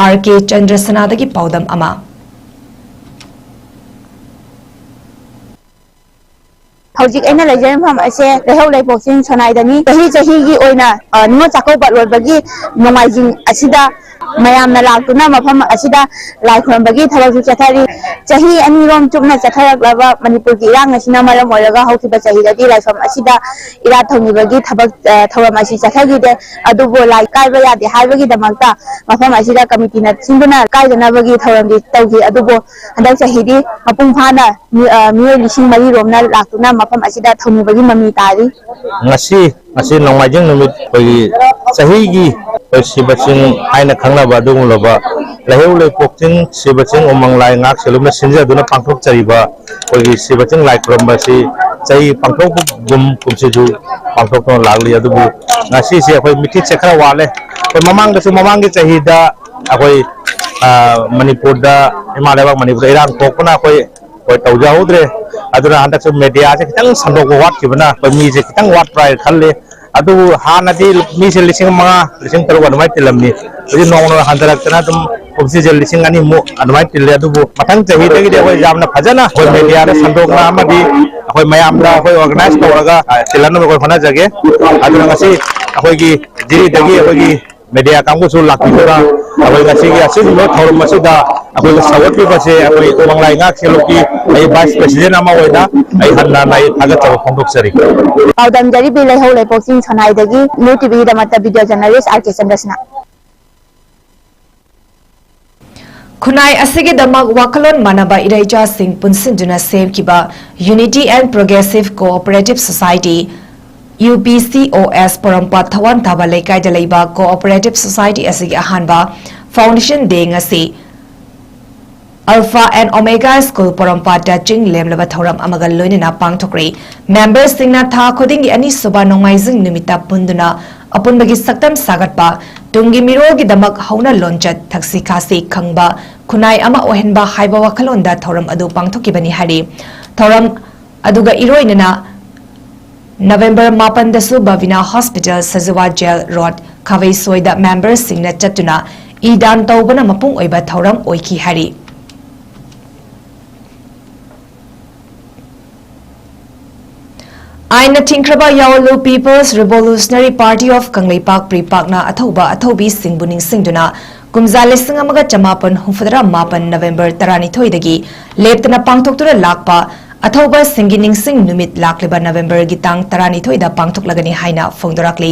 R K ꯆꯟꯗ꯭ꯔꯁꯅꯥꯗꯒꯤ ꯄꯥꯎꯗꯝ ꯑꯃ꯫ ꯍꯧꯖꯤꯛ ꯑꯩꯅ ꯂꯩꯖꯔꯤꯕ ꯃꯐꯝ ꯑꯁꯦ ꯂꯩꯍꯧ ꯂꯩꯄꯣꯛꯆꯤꯡ ꯁꯣꯅꯥꯏꯗꯅꯤ꯫ ꯆꯍꯤ ꯆꯍꯤꯒꯤ ꯑꯣꯏꯅ, ꯑ, ꯅꯤꯉꯣꯜ ꯆꯥꯛꯀꯧꯕ ꯂꯣꯏꯕꯒꯤ ꯅꯣꯡꯃꯥꯏꯖꯤꯡ ꯑꯁꯤꯗ ꯃꯌꯥꯝꯅ ꯂꯥꯛꯇꯨꯅ ꯃꯐꯝ ꯑꯁꯤꯗ ꯂꯥꯏ ꯈꯨꯔꯨꯝꯕꯒꯤ ꯊꯕꯛꯁꯨ ꯆꯠꯊꯔꯤ꯫ ꯆꯍꯤ ꯑꯅꯤꯔꯣꯝ ꯆꯨꯞꯅ ꯆꯠꯊꯔꯛꯂꯕ ꯃꯅꯤꯄꯨꯔꯒꯤ ꯏꯔꯥꯡ ꯑꯁꯤꯅ ꯃꯔꯝ ꯑꯣꯏꯔꯒ ꯍꯧꯈꯤꯕ ꯆꯍꯤꯗꯗꯤ ꯂꯥꯏꯐꯝ ꯑꯁꯤꯗ ꯏꯔꯥꯠ ꯊꯧꯅꯤꯕꯒꯤ ꯊꯕꯛ, ꯑ, ꯊꯧꯔꯝ ꯑꯁꯤ ꯆꯠꯊꯈꯤꯗꯦ꯫ ꯑꯗꯨꯕꯨ ꯂꯥꯏ ꯀꯥꯏꯕ ꯌꯥꯗꯦ ꯍꯥꯏꯕꯒꯤꯗꯃꯛꯇ ꯃꯐꯝ ꯑꯁꯤꯗ ꯀꯃꯤꯇꯤꯅ ꯁꯤꯟꯗꯨꯅ ꯀꯥꯏꯗꯅꯕꯒꯤ ꯊꯧꯔꯝꯗꯤ ꯇꯧꯈꯤ꯫ ꯑꯗꯨꯕꯨ ꯍꯟꯗꯛ ꯆꯍꯤꯗꯤ ꯃꯄꯨꯡ ꯐꯥꯅ ꯃꯤ-, ꯑ, ꯃꯤꯑꯣꯏ ꯂꯤꯁꯤꯡ ꯃꯔꯤ ꯔꯣꯝꯅ ꯂꯥꯛꯇꯨꯅ ꯃꯐꯝ ꯑꯁꯤꯗ ꯊꯧꯅꯤꯕꯒꯤ ꯃꯃꯤ ꯇꯥꯔꯤ꯫ ꯉꯁꯤ, ꯉꯁꯤ ꯅꯣꯡꯃꯥꯏꯖꯤꯡ ꯅꯨꯃꯤꯠ ꯑꯩꯈꯣꯏꯒꯤ ꯆꯍꯤꯒꯤ ꯑꯩꯈꯣꯏ ꯁꯤꯕ ꯆꯤꯡ ꯍꯥꯏꯅ ꯈꯪꯅꯕ ꯑꯗꯨꯒꯨꯝꯂꯕ ꯂꯩꯍꯧ ꯂꯩꯄꯣꯛ ꯆꯤꯡ ꯁꯤꯕ ꯆꯤꯡ ꯎꯃꯪ ꯂꯥꯏ ꯉꯥꯛ ꯁꯦꯜꯂꯨꯝꯅ ꯁꯤꯟꯖꯗꯨꯅ ꯄꯥꯡꯊꯣꯛꯆꯔꯤꯕ ꯑꯩꯈꯣꯏꯒꯤ ꯁꯤꯕ ꯆꯤꯡ ꯂꯥꯏ ꯈꯨꯔꯝꯕ ꯑꯁꯤ ꯆꯍꯤ ꯄꯥꯡꯊꯣꯛꯄꯒꯨꯝ ꯀꯨꯝꯁꯤꯁꯨ ꯄꯥꯡꯊꯣꯛꯇꯨꯅ ꯂꯥꯛꯂꯤ꯫ ꯑꯗꯨꯕꯨ ꯉꯁꯤꯁꯦ ꯑꯩꯈꯣꯏ ꯃꯤꯊꯤꯠꯁꯦ ꯈꯔ ꯋꯥꯠꯂꯦ꯫ ꯑꯩꯈꯣꯏ ꯃꯃꯥꯡꯗꯁꯨ, ꯃꯃꯥꯡꯒꯤ ꯆꯍꯤꯗ ꯑꯩꯈꯣꯏ, ꯑ, ꯃꯅꯤꯄꯨꯔꯗ, ꯏꯃꯥ ꯂꯩꯕꯥꯛ ꯃꯅꯤꯄꯨꯔꯗ ꯏꯔꯥꯡ ꯊꯣꯛꯄꯅ ꯑꯩꯈꯣꯏ, ꯑꯩꯈꯣꯏ ꯇꯧꯖꯍꯧꯗ꯭ꯔꯦ꯫ ꯑꯗꯨꯅ ꯍꯟꯗꯛꯁꯨ ꯃꯦꯗꯤꯌꯥꯁꯦ ꯈꯤꯇꯪ ꯁꯟꯗꯣꯛꯄ ꯋꯥꯠꯈꯤꯕꯅ ꯑꯩꯈꯣꯏ ꯃꯤꯁꯦ ꯈꯤꯇꯪ ꯋꯥꯠꯄ꯭ꯔꯥ ꯍꯥꯏꯅ ꯈꯜꯂꯤ꯫ ꯑꯗꯨꯕꯨ ꯍꯥꯟꯅꯗꯤ ꯃꯤꯁꯦ ꯂꯤꯁꯤꯡ ꯃꯉꯥ, ꯂꯤꯁꯤꯡ ꯇꯔꯨꯛ ꯑꯗꯨꯃꯥꯏꯅ ꯇꯤꯜꯂꯝꯃꯤ꯫ ꯍꯧꯖꯤꯛ ꯅꯣꯡꯃ ꯅꯣꯡꯃ ꯍꯟꯊꯔꯛꯇꯅ ꯑꯗꯨꯝ ꯀꯨꯝꯁꯤꯁꯦ ꯂꯤꯁꯤꯡ ꯑꯅꯤꯃꯨꯛ ꯑꯗꯨꯃꯥꯏꯅ ꯇꯤꯜꯂꯦ꯫ ꯑꯗꯨꯕꯨ ꯃꯊꯪ ꯆꯍꯤꯗꯒꯤꯗꯤ ꯑꯩꯈꯣꯏ ꯌꯥꯝꯅ ꯐꯖꯅ ꯑꯩꯈꯣꯏ ꯃꯦꯗꯤꯌꯥꯗ ꯁꯟꯗꯣꯛꯅ ꯑꯃꯗꯤ ꯑꯩꯈꯣꯏ ꯃꯌꯥꯝꯗ ꯑꯩꯈꯣꯏ ꯑꯣꯔꯒꯅꯥꯏꯖ ꯇꯧꯔꯒ, ꯑ, ꯇꯤꯜꯍꯟꯅꯕ ꯑꯩꯈꯣꯏ ꯍꯣꯠꯅꯖꯒꯦ꯫ ꯑꯗꯨꯅ ꯉꯁꯤ ꯑꯩꯈꯣꯏꯒꯤ ꯖꯤꯔꯤꯗꯒꯤ ꯑꯩꯈꯣꯏꯒꯤ ꯃꯦꯗꯤꯌꯥ ꯀꯥꯡꯕꯨꯁꯨ ꯂꯥꯛꯄꯤꯗꯨꯅ ꯑꯩꯈꯣꯏ ꯉꯁꯤꯒꯤ ꯑꯁꯤꯒꯨꯝꯕ ꯊꯧꯔꯝ ꯑꯁꯤꯗ ꯑꯩꯈꯣꯏꯗ ꯁꯧꯒꯠꯄꯤꯕꯁꯦ ꯑꯩꯈꯣꯏ ꯎꯃꯪ ꯂꯥꯏ ꯉꯥꯛ ꯁꯦꯜꯂꯨꯛꯀꯤ ꯑꯩ ꯚꯥꯏꯁ ꯄ꯭ꯔꯦꯁꯤꯗꯦꯟ ꯑꯃ ꯑꯣꯏꯅ ꯑꯩ ꯍꯟꯅ ꯍꯟꯅ ꯑꯩ ꯊꯥꯒꯠꯆꯕ ꯐꯣꯡꯗꯣꯛꯆꯔꯤ꯫ ꯄꯥꯎꯗꯝꯖꯔꯤꯕꯤ ꯂꯩꯍꯧ ꯂꯩꯄꯣꯛꯆꯤꯡ ꯁꯣꯅꯥꯏꯗꯒꯤ ꯅ꯭ꯌꯨ ꯇꯤꯚꯤꯒꯤꯗꯃꯛꯇ ꯚꯤꯗꯤꯑꯣ ꯖꯔꯅꯦꯂꯤꯁ ꯑꯥꯔ ꯀꯦ ꯆꯟꯗ꯭ꯔꯁꯅꯥ꯫ ꯈꯨꯟꯅꯥꯏ ꯑꯁꯤꯒꯤꯗꯃꯛ ꯋꯥꯈꯜꯂꯣꯟ ꯃꯥꯟꯅꯕ ꯏꯔꯩꯆꯥꯁꯤꯡ ꯄꯨꯟꯁꯤꯟꯗꯨꯅ ꯁꯦꯝꯈꯤꯕ Unity and Progressive Cooperative Society, UPCOS, ꯄꯣꯔꯣꯝꯄꯥꯠ ꯊꯋꯥꯟ ꯊꯥꯕ ꯂꯩꯀꯥꯏꯗ ꯂꯩꯕ Cooperative Society ꯑꯁꯤꯒꯤ ꯑꯍꯥꯟꯕ Foundation Day ꯉꯁꯤ Alpha and Omega School ꯄꯣꯔꯣꯝꯄꯥꯠꯇ ꯆꯤꯡ ꯂꯦꯝꯂꯕ ꯊꯧꯔꯝ ꯑꯃꯒ ꯂꯣꯏꯅꯅ ꯄꯥꯡꯊꯣꯛꯈ꯭ꯔꯦ꯫ ꯃꯦꯝꯕꯔꯁꯤꯡꯅ ꯊꯥ ꯈꯨꯗꯤꯡꯒꯤ ꯑꯅꯤꯁꯨꯕ ꯅꯣꯡꯃꯥꯏꯖꯤꯡ ꯅꯨꯃꯤꯠꯇ ꯄꯨꯟꯗꯨꯅ ꯑꯄꯨꯟꯕꯒꯤ ꯁꯛꯇꯝ ꯁꯥꯒꯠꯄ, ꯇꯨꯡꯒꯤ ꯃꯤꯔꯣꯜꯒꯤꯗꯃꯛ ꯍꯧꯅ ꯂꯣꯟꯆꯠ, ꯊꯛꯁꯤ ꯈꯥꯁꯤ ꯈꯪꯕ, ꯈꯨꯟꯅꯥꯏ ꯑꯃ ꯑꯣꯏꯍꯟꯕ ꯍꯥꯏꯕ ꯋꯥꯈꯜꯂꯣꯟꯗ ꯊꯧꯔꯝ ꯑꯗꯨ ꯄꯥꯡꯊꯣꯛꯈꯤꯕꯅꯤ ꯍꯥꯏꯔꯤ꯫ ꯊꯧꯔꯝ ꯑꯗꯨꯒ ꯏꯔꯣꯏꯅꯅ ꯅꯕꯦꯝꯕꯔ ꯃꯥꯄꯟꯗꯁꯨ ꯕꯕꯤꯅꯥ ꯍꯣꯁꯄꯤꯇꯥꯜ, ꯁꯖꯋꯥ ꯖꯦꯜ ꯔꯣꯗ, ꯈꯥꯕꯩꯁꯣꯏꯗ ꯃꯦꯝꯕꯔꯁꯤꯡꯅ ꯆꯠꯇꯨꯅ ꯏ ꯗꯥꯟ ꯇꯧꯕꯅ ꯃꯄꯨꯡ ꯑꯣꯏꯕ ꯊꯧꯔꯝ ꯑꯣꯏꯈꯤ ꯍꯥꯏꯔꯤ꯫ ꯑꯥꯏꯟꯅ ꯊꯤꯡꯈ꯭ꯔꯕ ꯌꯥꯑꯣꯂꯨ People's Revolutionary Party of Kangleipak, ꯄ꯭ꯔꯤꯄꯥꯛꯅ ꯑꯊꯧꯕ ꯑꯊꯧꯕꯤꯁꯤꯡꯕꯨ ꯅꯤꯡꯁꯤꯡꯗꯨꯅ ꯀꯨꯝꯖꯥ ꯂꯤꯁꯤꯡ ꯑꯃꯒ ꯆꯃꯥꯄꯟ ꯍꯨꯝꯐꯨꯇꯔꯥ ꯃꯥꯄꯟ ꯅꯕꯦꯝꯕꯔ ꯇꯔꯥꯅꯤꯊꯣꯏꯗꯒꯤ ꯂꯦꯞꯇꯅ ꯄꯥꯡꯊꯣꯛꯇꯨꯅ ꯂꯥꯛꯄ ꯑꯊꯧꯕꯁꯤꯡꯒꯤ ꯅꯤꯡꯁꯤꯡ ꯅꯨꯃꯤꯠ ꯂꯥꯛꯂꯤꯕ ꯅꯕꯦꯝꯕꯔꯒꯤ ꯇꯥꯡ ꯇꯔꯥꯅꯤꯊꯣꯏꯗ ꯄꯥꯡꯊꯣꯛꯂꯒꯅꯤ ꯍꯥꯏꯅ ꯐꯣꯡꯗꯣꯔꯛꯂꯤ꯫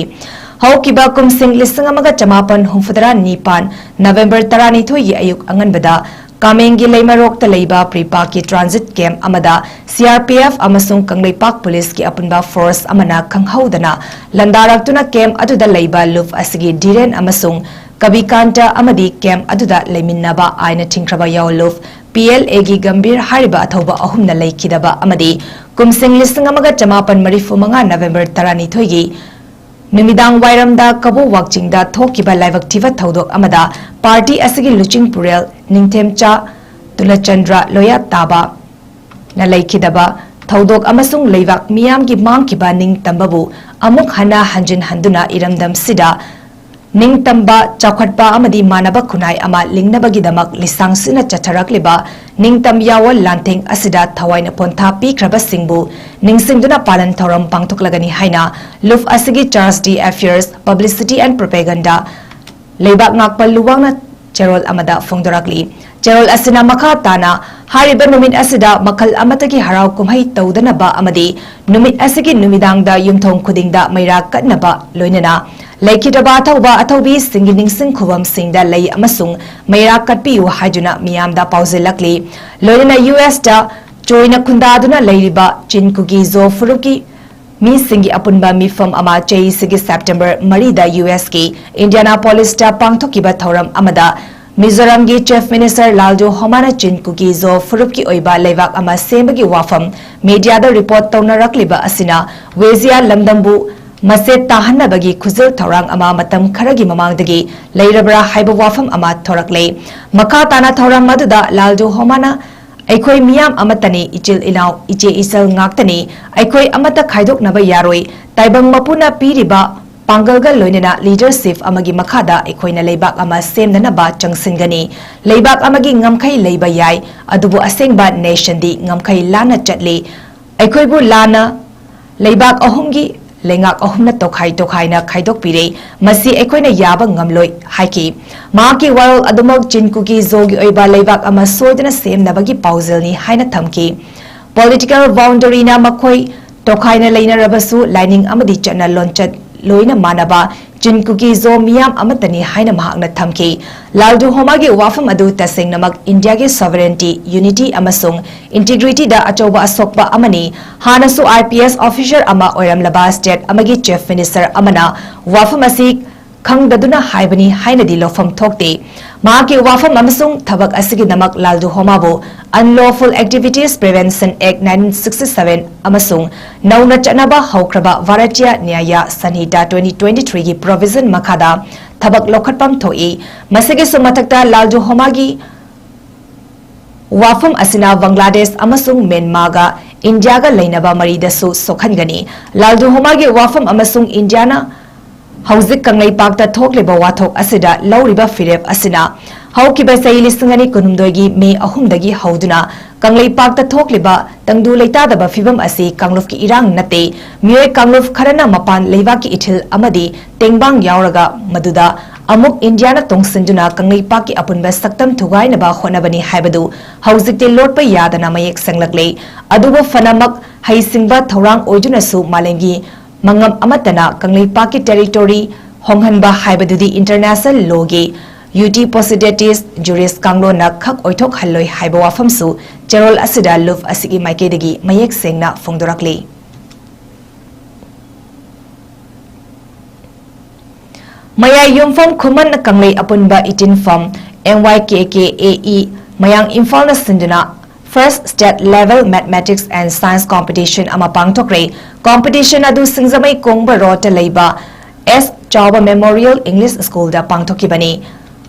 ꯍꯧꯈꯤꯕ ꯀꯨꯝꯁꯤꯡ ꯂꯤꯁꯤꯡ ꯑꯃꯒ ꯆꯃꯥꯄꯟ ꯍꯨꯝꯐꯨꯇꯔꯥ ꯅꯤꯄꯥꯟ ꯅꯕꯦꯝꯕꯔ ꯇꯔꯥꯅꯤꯊꯣꯏꯒꯤ ꯑꯌꯨꯛ ꯑꯉꯟꯕꯗ ꯀꯥꯃꯦꯡꯒꯤ ꯂꯩꯃꯔꯣꯛꯇ ꯂꯩꯕ ꯄ꯭ꯔꯤꯄꯥꯛꯀꯤ ꯇ꯭ꯔꯥꯟꯖꯤꯠ ꯀꯦꯝꯞ ꯑꯃꯗ ꯁꯤ ꯑꯥꯔ ꯄꯤ ꯑꯦꯐ ꯑꯃꯁꯨꯡ ꯀꯪꯂꯩꯄꯥꯛ ꯄꯨꯂꯤꯁꯀꯤ ꯑꯄꯨꯟꯕ ꯐꯣꯔꯁ ꯑꯃꯅ ꯈꯪꯍꯧꯗꯅ ꯂꯥꯟꯗꯥꯔꯛꯇꯨꯅ ꯀꯦꯝꯞ ꯑꯗꯨꯗ ꯂꯩꯕ ꯂꯨꯞ ꯑꯁꯤꯒꯤ ꯙꯤꯔꯦꯟ ꯑꯃꯁꯨꯡ ꯀꯕꯤꯀꯥꯟꯇ ꯑꯃꯗꯤ ꯀꯦꯝꯞ ꯑꯗꯨꯗ ꯂꯩꯃꯤꯟꯅꯕ ꯑꯥꯏꯟꯅ ꯊꯤꯡꯈ꯭ꯔꯕ ꯌꯥꯑꯣꯂꯨꯞ ꯄꯤ ꯑꯦꯜ ꯑꯦꯒꯤ ꯒꯝꯚꯤꯔ ꯍꯥꯏꯔꯤꯕ ꯑꯊꯧꯕ ꯑꯍꯨꯝꯅ ꯂꯩꯈꯤꯗꯕ ꯑꯃꯗꯤ ꯀꯨꯝꯁꯤꯡ ꯂꯤꯁꯤꯡ ꯑꯃꯒ ꯆꯃꯥꯄꯟ ꯃꯔꯤꯐꯨ ꯃꯉꯥ ꯅꯕꯦꯝꯕꯔ ꯇꯔꯥꯅꯤꯊꯣꯏꯒꯤ ꯅꯨꯃꯤꯗꯥꯡ ꯋꯥꯏꯔꯝꯗ ꯀꯕꯣ ꯋꯥꯛꯆꯤꯡꯗ ꯊꯣꯛꯈꯤꯕ ꯂꯥꯏꯕꯛ ꯊꯤꯕ ꯊꯧꯗꯣꯛ ꯑꯃꯗ ꯄꯥꯔꯇꯤ ꯑꯁꯤꯒꯤ ꯂꯨꯆꯤꯡ ꯄꯨꯔꯦꯜ ꯅꯤꯡꯊꯦꯝꯆꯥ ꯇꯨꯂꯆꯟꯗ꯭ꯔ ꯂꯣꯌꯥꯇꯥꯕꯅ ꯂꯩꯈꯤꯗꯕ ꯊꯧꯗꯣꯛ ꯑꯃꯁꯨꯡ ꯂꯩꯕꯥꯛ ꯃꯤꯌꯥꯝꯒꯤ ꯃꯥꯡꯈꯤꯕ ꯅꯤꯡꯇꯝꯕꯕꯨ ꯑꯃꯨꯛ ꯍꯟꯅ ꯍꯟꯖꯤꯟ ꯍꯟꯗꯨꯅ ꯏꯔꯝꯗꯝꯁꯤꯗ ꯅꯤꯡꯇꯝꯕ, ꯆꯥꯎꯈꯠꯄ ꯑꯃꯗꯤ ꯃꯥꯟꯅꯕ ꯈꯨꯟꯅꯥꯏ ꯑꯃ ꯂꯤꯡꯅꯕꯒꯤꯗꯃꯛ ꯂꯤꯁꯥꯡꯁꯤꯟꯅ ꯆꯠꯊꯔꯛꯂꯤꯕ ꯅꯤꯡꯇꯝ ꯌꯥꯋꯣꯜ ꯂꯥꯟꯊꯦꯡ ꯑꯁꯤꯗ ꯊꯋꯥꯏꯅ ꯄꯣꯟꯊꯥ ꯄꯤꯈ꯭ꯔꯕꯁꯤꯡꯕꯨ ꯅꯤꯡꯁꯤꯡꯗꯨꯅ ꯄꯥꯂꯟ ꯊꯧꯔꯝ ꯄꯥꯡꯊꯣꯛꯂꯒꯅꯤ ꯍꯥꯏꯅ ꯂꯨꯞ ꯑꯁꯤꯒꯤ Charge d'Affaires, Publicity and Propaganda ꯂꯩꯕꯥꯛ ꯉꯥꯛꯄ ꯂꯨꯋꯥꯡꯅ ꯆꯦꯔꯣꯜ ꯑꯃꯗ ꯐꯣꯡꯗꯣꯔꯛꯂꯤ꯫ ꯆꯦꯔꯣꯜ ꯑꯁꯤꯅ ꯃꯈꯥ ꯇꯥꯅ ꯍꯥꯏꯔꯤꯕ ꯅꯨꯃꯤꯠ ꯑꯁꯤꯗ ꯃꯈꯜ ꯑꯃꯠꯇꯒꯤ ꯍꯔꯥꯎ ꯀꯨꯝꯍꯩ ꯇꯧꯗꯅꯕ ꯑꯃꯗꯤ ꯅꯨꯃꯤꯠ ꯑꯁꯤꯒꯤ ꯅꯨꯃꯤꯗꯥꯡꯗ ꯌꯨꯝꯊꯣꯡ ꯈꯨꯗꯤꯡꯗ ꯃꯩꯔꯥ ꯀꯠꯅꯕ, ꯂꯣꯏꯅꯅ ꯂꯩꯈꯤꯗ꯭ꯔꯕ ꯑꯊꯧꯕ ꯑꯊꯧꯕꯤꯁꯤꯡꯒꯤ ꯅꯤꯡꯁꯤꯡ ꯈꯨꯕꯝꯁꯤꯡꯗ ꯂꯩ ꯑꯃꯁꯨꯡ ꯃꯩꯔꯥ ꯀꯠꯄꯤꯌꯨ ꯍꯥꯏꯗꯨꯅ ꯃꯤꯌꯥꯝꯗ ꯄꯥꯎꯖꯦꯜꯂꯛꯂꯤ꯫ ꯂꯣꯏꯅꯅ ꯌꯨ ꯑꯦꯁꯇ ꯆꯣꯏꯅ ꯈꯨꯟꯗꯥꯗꯨꯅ ꯂꯩꯔꯤꯕ ꯆꯤꯟ ꯀꯨꯀꯤ ꯖꯣ ꯐꯨꯔꯨꯞꯀꯤ ꯃꯤꯁꯤꯡꯒꯤ ꯑꯄꯨꯟꯕ ꯃꯤꯐꯝ ꯑꯃ ꯆꯍꯤꯁꯤꯒꯤ ꯁꯦꯞꯇꯦꯝꯕꯔ ꯃꯔꯤꯗ ꯌꯨ ꯑꯦꯁꯀꯤ ꯏꯟꯗꯤꯌꯥꯅꯥꯄꯣꯂꯤꯁꯇ ꯄꯥꯡꯊꯣꯛꯈꯤꯕ ꯊꯧꯔꯝ ꯑꯃꯗ ꯃꯤꯖꯣꯔꯥꯝꯒꯤ Chief Minister ꯂꯥꯜꯗꯨ ꯍꯣꯃꯥꯅ ꯆꯤꯟ ꯀꯨꯀꯤ ꯖꯣ ꯐꯨꯔꯨꯞꯀꯤ ꯑꯣꯏꯕ ꯂꯩꯕꯥꯛ ꯑꯃ ꯁꯦꯝꯕꯒꯤ ꯋꯥꯐꯝ ꯃꯤꯗꯤꯌꯥꯗ ꯔꯤꯄꯣꯔꯠ ꯇꯧꯅꯔꯛꯂꯤꯕ ꯑꯁꯤꯅ ꯋꯦꯖꯤꯌꯥ ꯂꯝꯗꯝꯕꯨ ꯃꯆꯦꯠ ꯇꯥꯍꯟꯅꯕꯒꯤ ꯈꯨꯖꯤꯜ ꯊꯧꯔꯥꯡ ꯑꯃ ꯃꯇꯝ ꯈꯔꯒꯤ ꯃꯃꯥꯡꯗꯒꯤ ꯂꯩꯔꯕ꯭ꯔꯥ ꯍꯥꯏꯕ ꯋꯥꯐꯝ ꯑꯃ ꯊꯣꯔꯛꯂꯦ꯫ ꯃꯈꯥ ꯇꯥꯅ ꯊꯧꯔꯝ ꯑꯗꯨꯗ ꯂꯥꯜꯗꯨ ꯍꯣꯃꯥꯅ, "ꯑꯩꯈꯣꯏ ꯃꯤꯌꯥꯝ ꯑꯃꯠꯇꯅꯤ, ꯏꯆꯤꯜ ꯏꯅꯥꯎ, ꯏꯆꯦ ꯏꯆꯜ ꯉꯥꯛꯇꯅꯤ꯫ ꯑꯩꯈꯣꯏ ꯑꯃꯠꯇ ꯈꯥꯏꯗꯣꯛꯅꯕ ꯌꯥꯔꯣꯏ꯫ ꯇꯥꯏꯕꯪ ꯃꯄꯨꯅ ꯄꯤꯔꯤꯕ ꯄꯥꯡꯒꯜꯒ ꯂꯣꯏꯅꯅ leadership ꯑꯃꯒꯤ ꯃꯈꯥꯗ ꯑꯩꯈꯣꯏꯅ ꯂꯩꯕꯥꯛ ꯑꯃ ꯁꯦꯝꯅꯅꯕ ꯆꯪꯁꯤꯟꯒꯅꯤ꯫ ꯂꯩꯕꯥꯛ ꯑꯃꯒꯤ ꯉꯝꯈꯩ ꯂꯩꯕ ꯌꯥꯏ, ꯑꯗꯨꯕꯨ ꯑꯁꯦꯡꯕ nationꯗꯤ ꯉꯝꯈꯩ ꯂꯥꯟꯅ ꯆꯠꯂꯤ꯫ ꯑꯩꯈꯣꯏꯕꯨ ꯂꯥꯟꯅ ꯂꯩꯕꯥꯛ ꯑꯍꯨꯝꯒꯤ ꯂꯩꯉꯥꯛ ꯑꯍꯨꯝꯅ ꯇꯣꯈꯥꯏ ꯇꯣꯈꯥꯏꯅ ꯈꯥꯏꯗꯣꯛꯄꯤꯔꯦ꯫ ꯃꯁꯤ ꯑꯩꯈꯣꯏꯅ ꯌꯥꯕ ꯉꯝꯂꯣꯏ" ꯍꯥꯏꯈꯤ꯫ ꯃꯍꯥꯛꯀꯤ ꯋꯥꯔꯣꯜ ꯑꯗꯨꯃꯛ ꯆꯤꯟ ꯀꯨꯀꯤ ꯖꯣꯒꯤ ꯑꯣꯏꯕ ꯂꯩꯕꯥꯛ ꯑꯃ ꯁꯣꯏꯗꯅ ꯁꯦꯝꯅꯕꯒꯤ ꯄꯥꯎꯖꯦꯜꯅꯤ ꯍꯥꯏꯅ ꯊꯝꯈꯤ꯫ Political boundaryꯅ ꯃꯈꯣꯏ ꯇꯣꯈꯥꯏꯅ ꯂꯩꯅꯔꯕꯁꯨ ꯂꯥꯏꯅꯤꯡ ꯑꯃꯗꯤ ꯆꯠꯅ ꯂꯣꯟꯆꯠ ꯂꯣꯏꯅ ꯃꯥꯟꯅꯕ ꯆꯤꯟ ꯀꯨꯀꯤ ꯖꯣ ꯃꯤꯌꯥꯝ ꯑꯃꯠꯇꯅꯤ ꯍꯥꯏꯅ ꯃꯍꯥꯛꯅ ꯊꯝꯈꯤ꯫ ꯂꯥꯜꯗꯨ ꯍꯣꯃꯥꯒꯤ ꯋꯥꯐꯝ ꯑꯗꯨ ꯇꯁꯦꯡꯅꯃꯛ ꯏꯟꯗꯤꯌꯥꯒꯤ sovereignty, unity ꯑꯃꯁꯨꯡ integrityꯗ ꯑꯆꯧꯕ ꯑꯁꯣꯛꯄ ꯑꯃꯅꯤ꯫ ꯍꯥꯟꯅꯁꯨ I P S officer ꯑꯃ ꯑꯣꯏꯔꯝꯂꯕ state ꯑꯃꯒꯤ Chief Minister ꯑꯃꯅ ꯋꯥꯐꯝ ꯑꯁꯤ ꯈꯪꯗꯗꯨꯅ ꯍꯥꯏꯕꯅꯤ ꯍꯥꯏꯅꯗꯤ ꯂꯧꯐꯝ ꯊꯣꯛꯇꯦ꯫ ꯃꯍꯥꯛꯀꯤ ꯋꯥꯐꯝ ꯑꯃꯁꯨꯡ ꯊꯕꯛ ꯑꯁꯤꯒꯤꯗꯃꯛ ꯂꯥꯜꯗꯨ ꯍꯣꯃꯥꯕꯨ Unlawful Activities Prevention Act nineteen sixty seven ꯑꯃꯁꯨꯡ ꯅꯧꯅ ꯆꯠꯅꯕ ꯍꯧꯈ꯭ꯔꯕ Bharatiya Nyaya Sanhita twenty twenty-threeꯒꯤ provision ꯃꯈꯥꯗ ꯊꯕꯛ ꯂꯧꯈꯠꯐꯝ ꯊꯣꯛꯏ꯫ ꯃꯁꯤꯒꯤꯁꯨ ꯃꯊꯛꯇ ꯂꯥꯜꯗꯨ ꯍꯣꯃꯥꯒꯤ ꯋꯥꯐꯝ ꯑꯁꯤꯅ ꯕꯪꯒ꯭ꯂꯥꯗꯦꯁ ꯑꯃꯁꯨꯡ ꯃ꯭ꯌꯥꯟꯃꯥꯔꯒ ꯏꯟꯗꯤꯌꯥꯒ ꯂꯩꯅꯕ ꯃꯔꯤꯗꯁꯨ ꯁꯣꯛꯍꯟꯒꯅꯤ꯫ ꯂꯥꯜꯗꯨ ꯍꯣꯃꯥꯒꯤ ꯋꯥꯐꯝ ꯑꯃꯁꯨꯡ ꯏꯟꯗꯤꯌꯥꯅ ꯍꯧꯖꯤꯛ ꯀꯪꯂꯩꯄꯥꯛꯇ ꯊꯣꯛꯂꯤꯕ ꯋꯥꯊꯣꯛ ꯑꯁꯤꯗ ꯂꯧꯔꯤꯕ ꯐꯤꯔꯦꯞ ꯑꯁꯤꯅ ꯍꯧꯈꯤꯕ ꯆꯍꯤ ꯂꯤꯁꯤꯡ ꯑꯅꯤ ꯀꯨꯟꯍꯨꯝꯗꯣꯏꯒꯤ ꯃꯦ ꯑꯍꯨꯝꯗꯒꯤ ꯍꯧꯗꯨꯅ ꯀꯪꯂꯩꯄꯥꯛꯇ ꯊꯣꯛꯂꯤꯕ ꯇꯪꯗꯨ ꯂꯩꯇꯥꯗꯕ ꯐꯤꯚꯝ ꯑꯁꯤ ꯀꯥꯡꯂꯨꯞꯀꯤ ꯏꯔꯥꯡ ꯅꯠꯇꯦ꯫ ꯃꯤꯑꯣꯏ ꯀꯥꯡꯂꯨꯞ ꯈꯔꯅ ꯃꯄꯥꯟ ꯂꯩꯕꯥꯛꯀꯤ ꯏꯊꯤꯜ ꯑꯃꯗꯤ ꯇꯦꯡꯕꯥꯡ ꯌꯥꯎꯔꯒ ꯃꯗꯨꯗ ꯑꯃꯨꯛ ꯏꯟꯗꯤꯌꯥꯅ ꯇꯣꯡꯁꯤꯟꯗꯨꯅ ꯀꯪꯂꯩꯄꯥꯛꯀꯤ ꯑꯄꯨꯟꯕ ꯁꯛꯇꯝ ꯊꯨꯒꯥꯏꯅꯕ ꯍꯣꯠꯅꯕꯅꯤ ꯍꯥꯏꯕꯗꯨ ꯍꯧꯖꯤꯛꯇꯤ ꯂꯣꯠꯄ ꯌꯥꯗꯅ ꯃꯌꯦꯛ ꯁꯦꯡꯂꯛꯂꯦ꯫ ꯑꯗꯨꯕꯨ ꯐꯅꯃꯛ ꯍꯩꯁꯤꯡꯕ ꯊꯧꯔꯥꯡ ꯑꯣꯏꯗꯨꯅꯁꯨ ꯃꯥꯂꯦꯝꯒꯤ ꯃꯉꯝ ꯑꯃꯠꯇꯅ ꯀꯪꯂꯩꯄꯥꯛꯀꯤ territory ꯍꯣꯡꯍꯟꯕ ꯍꯥꯏꯕꯗꯨꯗꯤ international lawꯒꯤ uti possidetis juris ꯀꯥꯡꯂꯣꯟꯅ ꯈꯛ ꯑꯣꯏꯊꯣꯛꯍꯜꯂꯣꯏ ꯍꯥꯏꯕ ꯋꯥꯐꯝꯁꯨ ꯆꯦꯔꯣꯜ ꯑꯁꯤꯗ ꯂꯨꯞ ꯑꯁꯤꯒꯤ ꯃꯥꯏꯀꯩꯗꯒꯤ ꯃꯌꯦꯛ ꯁꯦꯡꯅ ꯐꯣꯡꯗꯣꯔꯛꯂꯤ꯫ ꯃꯌꯥꯏ ꯌꯨꯝꯐꯝ ꯈꯨꯃꯟ ꯀꯪꯂꯩ ꯑꯄꯨꯟꯕ ꯏꯇꯤꯟꯐꯝ MYKKAE ꯃꯌꯥꯡ ꯏꯝꯐꯥꯜꯅ ꯁꯤꯟꯗꯨꯅ First State Level Mathematics and Science Competition ꯑꯃ ꯄꯥꯡꯊꯣꯛꯈ꯭ꯔꯦ꯫ Competition ꯑꯗꯨ ꯁꯤꯡꯖꯃꯩ ꯀꯣꯡꯕ ꯔꯣꯗꯇ ꯂꯩꯕ ꯑꯦꯁ ꯆꯥꯎꯕ Memorial English Schoolꯗ ꯄꯥꯡꯊꯣꯛꯈꯤꯕꯅꯤ꯫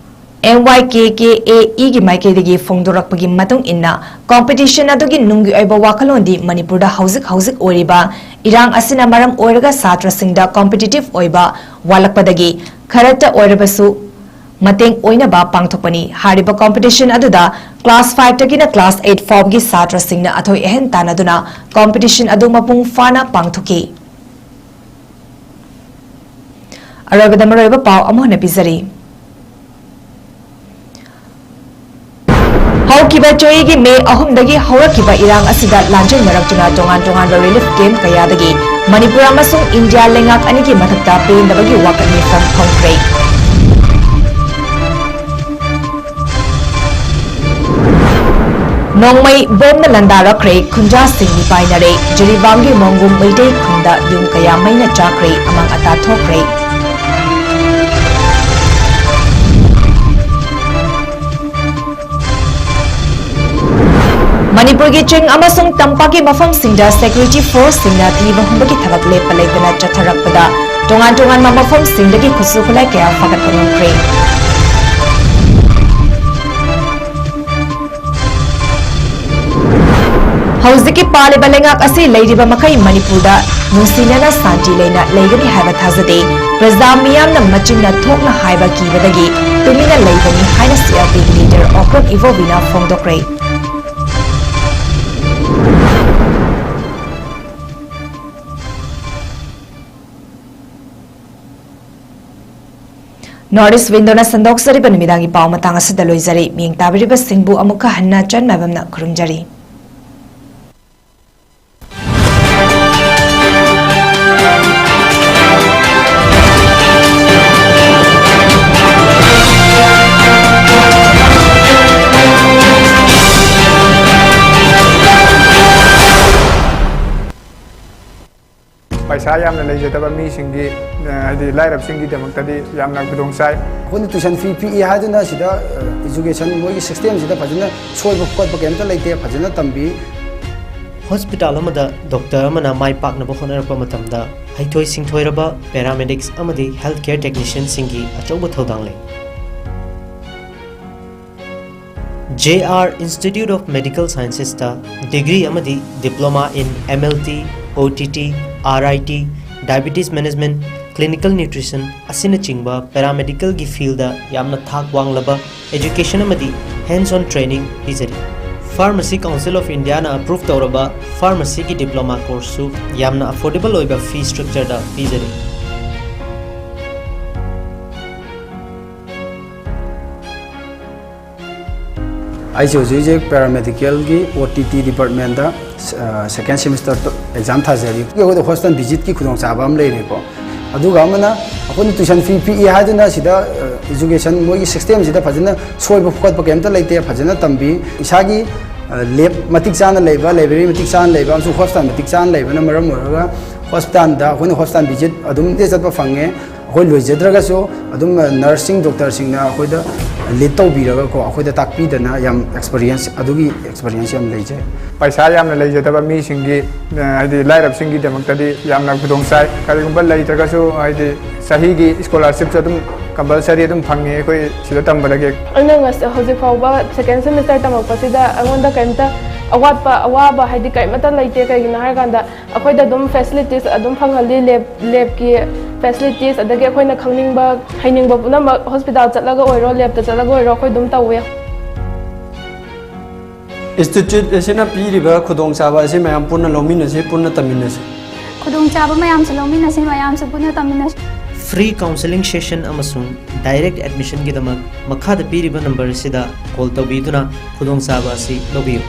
MYKKAEꯒꯤ ꯃꯥꯏꯀꯩꯗꯒꯤ ꯐꯣꯡꯗꯣꯔꯛꯄꯒꯤ ꯃꯇꯨꯡ ꯏꯟꯅ, competition ꯑꯗꯨꯒꯤ ꯅꯨꯡꯒꯤ ꯑꯣꯏꯕ ꯋꯥꯈꯜꯂꯣꯟꯗꯤ ꯃꯅꯤꯄꯨꯔꯗ ꯍꯧꯖꯤꯛ ꯍꯧꯖꯤꯛ ꯑꯣꯏꯔꯤꯕ ꯏꯔꯥꯡ ꯑꯁꯤꯅ ꯃꯔꯝ ꯑꯣꯏꯔꯒ ꯁꯥꯇ꯭ꯔꯁꯤꯡꯗ competitive ꯑꯣꯏꯕ ꯋꯥꯠꯂꯛꯄꯗꯒꯤ ꯈꯔꯇ ꯑꯣꯏꯔꯕꯁꯨ ꯃꯇꯦꯡ ꯑꯣꯏꯅꯕ ꯄꯥꯡꯊꯣꯛꯄꯅꯤ꯫ ꯍꯥꯏꯔꯤꯕ competition ꯑꯗꯨꯗ class fiveꯇꯒꯤꯅ class eight ꯐꯥꯎꯕꯒꯤ ꯁꯥꯇ꯭ꯔꯁꯤꯡꯅ ꯑꯊꯣꯏ ꯑꯍꯦꯟ ꯇꯥꯟꯅꯗꯨꯅ competition ꯑꯗꯨ ꯃꯄꯨꯡ ꯐꯥꯅ ꯄꯥꯡꯊꯣꯛꯈꯤ꯫ ꯑꯔꯣꯏꯕꯗ ꯃꯔꯨꯑꯣꯏꯕ ꯄꯥꯎ ꯑꯃꯨꯛ ꯍꯟꯅ ꯄꯤꯖꯔꯤ꯫ ꯍꯧꯈꯤꯕ ꯆꯍꯤꯒꯤ ꯃꯦ ꯑꯍꯨꯝꯗꯒꯤ ꯍꯧꯔꯛꯈꯤꯕ ꯏꯔꯥꯡ ꯑꯁꯤꯗ ꯂꯥꯟꯖꯦꯟꯅꯔꯛꯇꯨꯅ ꯇꯣꯉꯥꯟ ꯇꯣꯉꯥꯟꯕ relief camp ꯀꯌꯥꯗꯒꯤ ꯃꯅꯤꯄꯨꯔ ꯑꯃꯁꯨꯡ ꯏꯟꯗꯤꯌꯥ ꯂꯩꯉꯥꯛ ꯑꯅꯤꯒꯤ ꯃꯊꯛꯇ ꯄꯦꯟꯗꯕꯒꯤ ꯋꯥꯀꯠ ꯃꯤꯐꯝ ꯐꯣꯡꯈ꯭ꯔꯦ꯫ ꯅꯣꯡꯃꯩ ꯕꯣꯝꯅ ꯂꯥꯟꯗꯥꯔꯛꯈ꯭ꯔꯦ, ꯈꯨꯟꯖꯥꯁꯤꯡ ꯃꯤꯄꯥꯏꯅꯔꯦ꯫ ꯖꯤꯔꯤꯕꯥꯝꯒꯤ ꯃꯣꯡꯒꯨꯝ ꯃꯩꯇꯩ ꯈꯨꯟꯗ ꯌꯨꯝ ꯀꯌꯥ ꯃꯩꯅ ꯆꯥꯛꯈ꯭ꯔꯦ, ꯑꯃꯥꯡ ꯑꯇꯥ ꯊꯣꯛꯈ꯭ꯔꯦ꯫ ꯃꯅꯤꯄꯨꯔꯒꯤ ꯆꯤꯡ ꯑꯃꯁꯨꯡ ꯇꯝꯄꯥꯛꯀꯤ ꯃꯐꯝꯁꯤꯡꯗ security forceꯁꯤꯡꯅ ꯊꯤꯕ ꯍꯨꯝꯕꯒꯤ ꯊꯕꯛ ꯂꯦꯞꯄ ꯂꯩꯇꯅ ꯆꯠꯊꯔꯛꯄꯗ ꯇꯣꯉꯥꯟ ꯇꯣꯉꯥꯟꯕ ꯃꯐꯝꯁꯤꯡꯗꯒꯤ ꯈꯨꯠꯁꯨ ꯈꯨꯠꯂꯥꯏ ꯀꯌꯥ ꯐꯥꯒꯠꯄ ꯉꯝꯈ꯭ꯔꯦ꯫ ꯍꯧꯖꯤꯛꯀꯤ ꯄꯥꯜꯂꯤꯕ ꯂꯩꯉꯥꯛ ꯑꯁꯤ ꯂꯩꯔꯤꯕ ꯃꯈꯩ ꯃꯅꯤꯄꯨꯔꯗ ꯅꯨꯡꯁꯤꯅꯅ ꯁꯥꯟꯇꯤ ꯂꯩꯅ ꯂꯩꯒꯅꯤ ꯍꯥꯏꯕ ꯊꯥꯖꯗꯦ꯫ ꯄ꯭ꯔꯖꯥ ꯃꯤꯌꯥꯝꯅ ꯃꯆꯤꯟꯅ ꯊꯣꯛꯅ ꯍꯥꯏꯕ ꯀꯤꯕꯗꯒꯤ ꯇꯨꯃꯤꯟꯅ ꯂꯩꯕꯅꯤ ꯍꯥꯏꯅ CLPꯒꯤ leader ꯑꯣꯀ꯭ꯔꯨꯠ ꯏꯕꯣꯕꯤꯅ ꯐꯣꯡꯗꯣꯛꯈ꯭ꯔꯦ꯫ North East Windowꯅ ꯁꯟꯗꯣꯛꯆꯔꯤꯕ ꯅꯨꯃꯤꯗꯥꯡꯒꯤ ꯄꯥꯎ ꯃꯇꯥꯡ ꯑꯁꯤꯗ ꯂꯣꯏꯖꯔꯦ꯫ ꯃꯤꯌꯦꯡ ꯇꯥꯕꯤꯔꯤꯕꯁꯤꯡꯕꯨ ꯑꯃꯨꯛꯀ ꯍꯟꯅ ꯆꯟ ꯃꯥꯏꯕꯝꯅ ꯈꯨꯔꯨꯝꯖꯔꯤ꯫ ꯄꯩꯁꯥ ꯌꯥꯝꯅ ꯂꯩꯖꯗꯕ ꯃꯤꯁꯤꯡꯒꯤ, ꯑ, ꯍꯥꯏꯗꯤ ꯂꯥꯏꯔꯕꯁꯤꯡꯒꯤꯗꯃꯛꯇꯗꯤ ꯌꯥꯝꯅ ꯈꯨꯗꯣꯡ ꯆꯥꯏ꯫ ꯑꯩꯈꯣꯏꯅ tuition fee ꯄꯤꯛꯏ ꯍꯥꯏꯗꯨꯅ ꯁꯤꯗ, ꯑ, education ꯃꯣꯏꯒꯤ systemꯁꯤꯗ ꯐꯖꯅ ꯁꯣꯏꯕ ꯈꯣꯠꯄ ꯀꯩꯝꯇ ꯂꯩꯇꯦ, ꯐꯖꯅ ꯇꯝꯕꯤ꯫ ꯍꯣꯁꯄꯤꯇꯥꯜ ꯑꯃꯗ ꯗꯣꯛꯇꯔ ꯑꯃꯅ ꯃꯥꯏ ꯄꯥꯛꯅꯕ ꯍꯣꯠꯅꯔꯛꯄ ꯃꯇꯝꯗ ꯍꯩꯊꯣꯏ ꯁꯤꯡꯊꯣꯏꯔꯕ paramedics ꯑꯃꯗꯤ health care technicianꯁꯤꯡꯒꯤ ꯑꯆꯧꯕ ꯊꯧꯗꯥꯡ ꯂꯩ꯫ J R Institute of Medical Sciencesꯇ degree ꯑꯃꯗꯤ diploma in M L T, O T T, R I T, diabetes management, clinical nutrition ꯑꯁꯤꯅꯆꯤꯡꯕ paramedicalꯒꯤ fieldꯗ ꯌꯥꯝꯅ ꯊꯥꯛ ꯋꯥꯡꯂꯕ education ꯑꯃꯗꯤ hands-on training ꯄꯤꯖꯔꯤ꯫ Pharmacy Council of Indiaꯅ approve ꯇꯧꯔꯕ pharmacyꯒꯤ diploma courseꯁꯨ ꯌꯥꯝꯅ affordable ꯑꯣꯏꯕ fee structureꯗ ꯄꯤꯖꯔꯤ꯫ ꯑꯩꯁꯦ ꯍꯧꯖꯤꯛ ꯍꯧꯖꯤꯛ paramedicalꯒꯤ O T T departmentꯇ, ꯑ, second semester exam ꯊꯥꯖꯔꯤ꯫ ꯑꯩꯈꯣꯏꯗ hospital visitꯀꯤ ꯈꯨꯗꯣꯡꯆꯥꯕ ꯑꯃ ꯂꯩꯔꯦꯀꯣ꯫ ꯑꯗꯨꯒ ꯑꯃꯅ ꯑꯩꯈꯣꯏꯅ tuition fee ꯄꯤꯛꯏ ꯍꯥꯏꯗꯨꯅ ꯁꯤꯗ, ꯑ, education ꯃꯣꯏꯒꯤ systemꯁꯤꯗ ꯐꯖꯅ ꯁꯣꯏꯕ ꯈꯣꯠꯄ ꯀꯩꯝꯇ ꯂꯩꯇꯦ, ꯐꯖꯅ ꯇꯝꯕꯤ꯫ ꯏꯁꯥꯒꯤ, ꯑ, lab ꯃꯇꯤꯛ ꯆꯥꯅ ꯂꯩꯕ, library ꯃꯇꯤꯛ ꯆꯥꯅ ꯂꯩꯕ ꯑꯃꯁꯨꯡ hospital ꯃꯇꯤꯛ ꯆꯥꯅ ꯂꯩꯕꯅ ꯃꯔꯝ ꯑꯣꯏꯔꯒ hospitalꯗ ꯑꯩꯈꯣꯏꯅ hospital visit ꯑꯗꯨꯝ ꯆꯠꯄ ꯐꯪꯉꯦ꯫ ꯑꯩꯈꯣꯏ ꯂꯣꯏꯖꯗ꯭ꯔꯒꯁꯨ ꯑꯗꯨꯝ nursing doctorꯁꯤꯡꯅ ꯑꯩꯈꯣꯏꯗ lead ꯇꯧꯕꯤꯔꯒꯀꯣ, ꯑꯩꯈꯣꯏꯗ ꯇꯥꯛꯄꯤꯗꯅ ꯌꯥꯝ experience, ꯑꯗꯨꯒꯤ experience ꯌꯥꯝ ꯂꯩꯖꯩ꯫ ꯄꯩꯁꯥ ꯌꯥꯝꯅ ꯂꯩꯖꯗꯕ ꯃꯤꯁꯤꯡꯒꯤ, ꯑ, ꯍꯥꯏꯗꯤ ꯂꯥꯏꯔꯕꯁꯤꯡꯒꯤꯗꯃꯛꯇꯗꯤ ꯌꯥꯝꯅ ꯈꯨꯗꯣꯡ ꯆꯥꯏ꯫ ꯀꯔꯤꯒꯨꯝꯕ ꯂꯩꯇ꯭ꯔꯒꯁꯨ ꯍꯥꯏꯗꯤ ꯆꯍꯤꯒꯤ scholarshipꯁꯨ ꯑꯗꯨꯝ ꯀꯝꯄꯜꯁꯔꯤ ꯑꯗꯨꯝ ꯐꯪꯉꯦ ꯑꯩꯈꯣꯏ ꯁꯤꯗ ꯇꯝꯕꯗꯒꯤ꯫ ꯑꯩꯅ ꯉꯁ-, ꯍꯧꯖꯤꯛ ꯐꯥꯎꯕ ꯁꯦꯀꯦꯟ ꯁꯦꯃꯤꯁꯇꯔ ꯇꯝꯃꯛꯄꯁꯤꯗ ꯑꯩꯉꯣꯟꯗ ꯀꯔꯤꯝꯇ ꯑꯋꯥꯠꯄ, ꯑꯋꯥꯕ ꯍꯥꯏꯗꯤ ꯀꯔꯤꯃꯠꯇ ꯂꯩꯇꯦ꯫ ꯀꯩꯒꯤꯅꯣ ꯍꯥꯏꯔꯀꯥꯟꯗ ꯑꯩꯈꯣꯏꯗ ꯑꯗꯨꯝ ꯐꯦꯁꯤꯂꯤꯇꯤꯁ ꯑꯗꯨꯝ ꯐꯪꯍꯜꯂꯤ, ꯂꯦꯕ, ꯂꯦꯕꯀꯤ ꯐꯦꯁꯤꯂꯤꯇꯤꯁ, ꯑꯗꯒꯤ ꯑꯩꯈꯣꯏꯅ ꯈꯪꯅꯤꯡꯕ, ꯍꯩꯅꯤꯡꯕ ꯄꯨꯝꯅꯃꯛ ꯍꯣꯁꯄꯤꯇꯥꯜ ꯆꯠꯂꯒ ꯑꯣꯏꯔꯣ, ꯂꯦꯕꯇ ꯆꯠꯂꯒ ꯑꯣꯏꯔꯣ, ꯑꯩꯈꯣꯏ ꯑꯗꯨꯝ ꯇꯧꯋꯦ꯫ ꯏꯟꯁꯇꯤꯇ꯭ꯌꯨꯠ ꯑꯁꯤꯅ ꯄꯤꯔꯤꯕ ꯈꯨꯗꯣꯡꯆꯥꯕ ꯑꯁꯤ ꯃꯌꯥꯝ ꯄꯨꯟꯅ ꯂꯧꯃꯤꯟꯅꯁꯤ, ꯄꯨꯟꯅ ꯇꯝꯃꯤꯟꯅꯁꯤ꯫ ꯈꯨꯗꯣꯡꯆꯥꯕ ꯃꯌꯥꯝꯁꯨ ꯂꯧꯃꯤꯟꯅꯁꯤ, ꯃꯌꯥꯝꯁꯨ ꯄꯨꯟꯅ ꯇꯝꯃꯤꯟꯅꯁꯤ꯫ Free counselling session ꯑꯃꯁꯨꯡ direct admissionꯒꯤꯗꯃꯛ ꯃꯈꯥꯗ ꯄꯤꯔꯤꯕ ꯅꯝꯕꯔ ꯑꯁꯤꯗ ꯀꯣꯜ ꯇꯧꯕꯤꯗꯨꯅ ꯈꯨꯗꯣꯡꯆꯥꯕ ꯑꯁꯤ ꯂꯧꯕꯤꯌꯨ꯫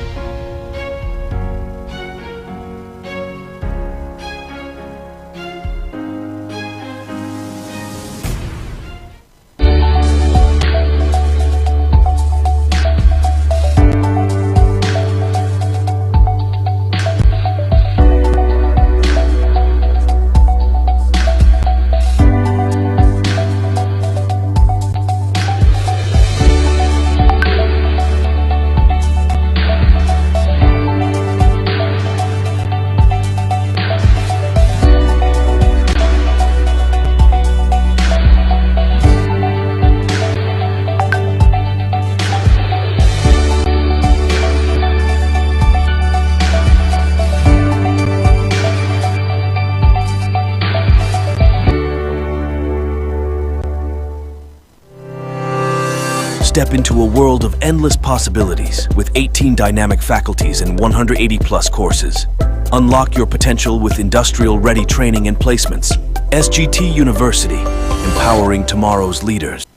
Step into a world of endless possibilities with eighteen dynamic faculties and one hundred eighty plus courses. Unlock your potential with industrial ready training and placements. S G T University, empowering tomorrow's leaders.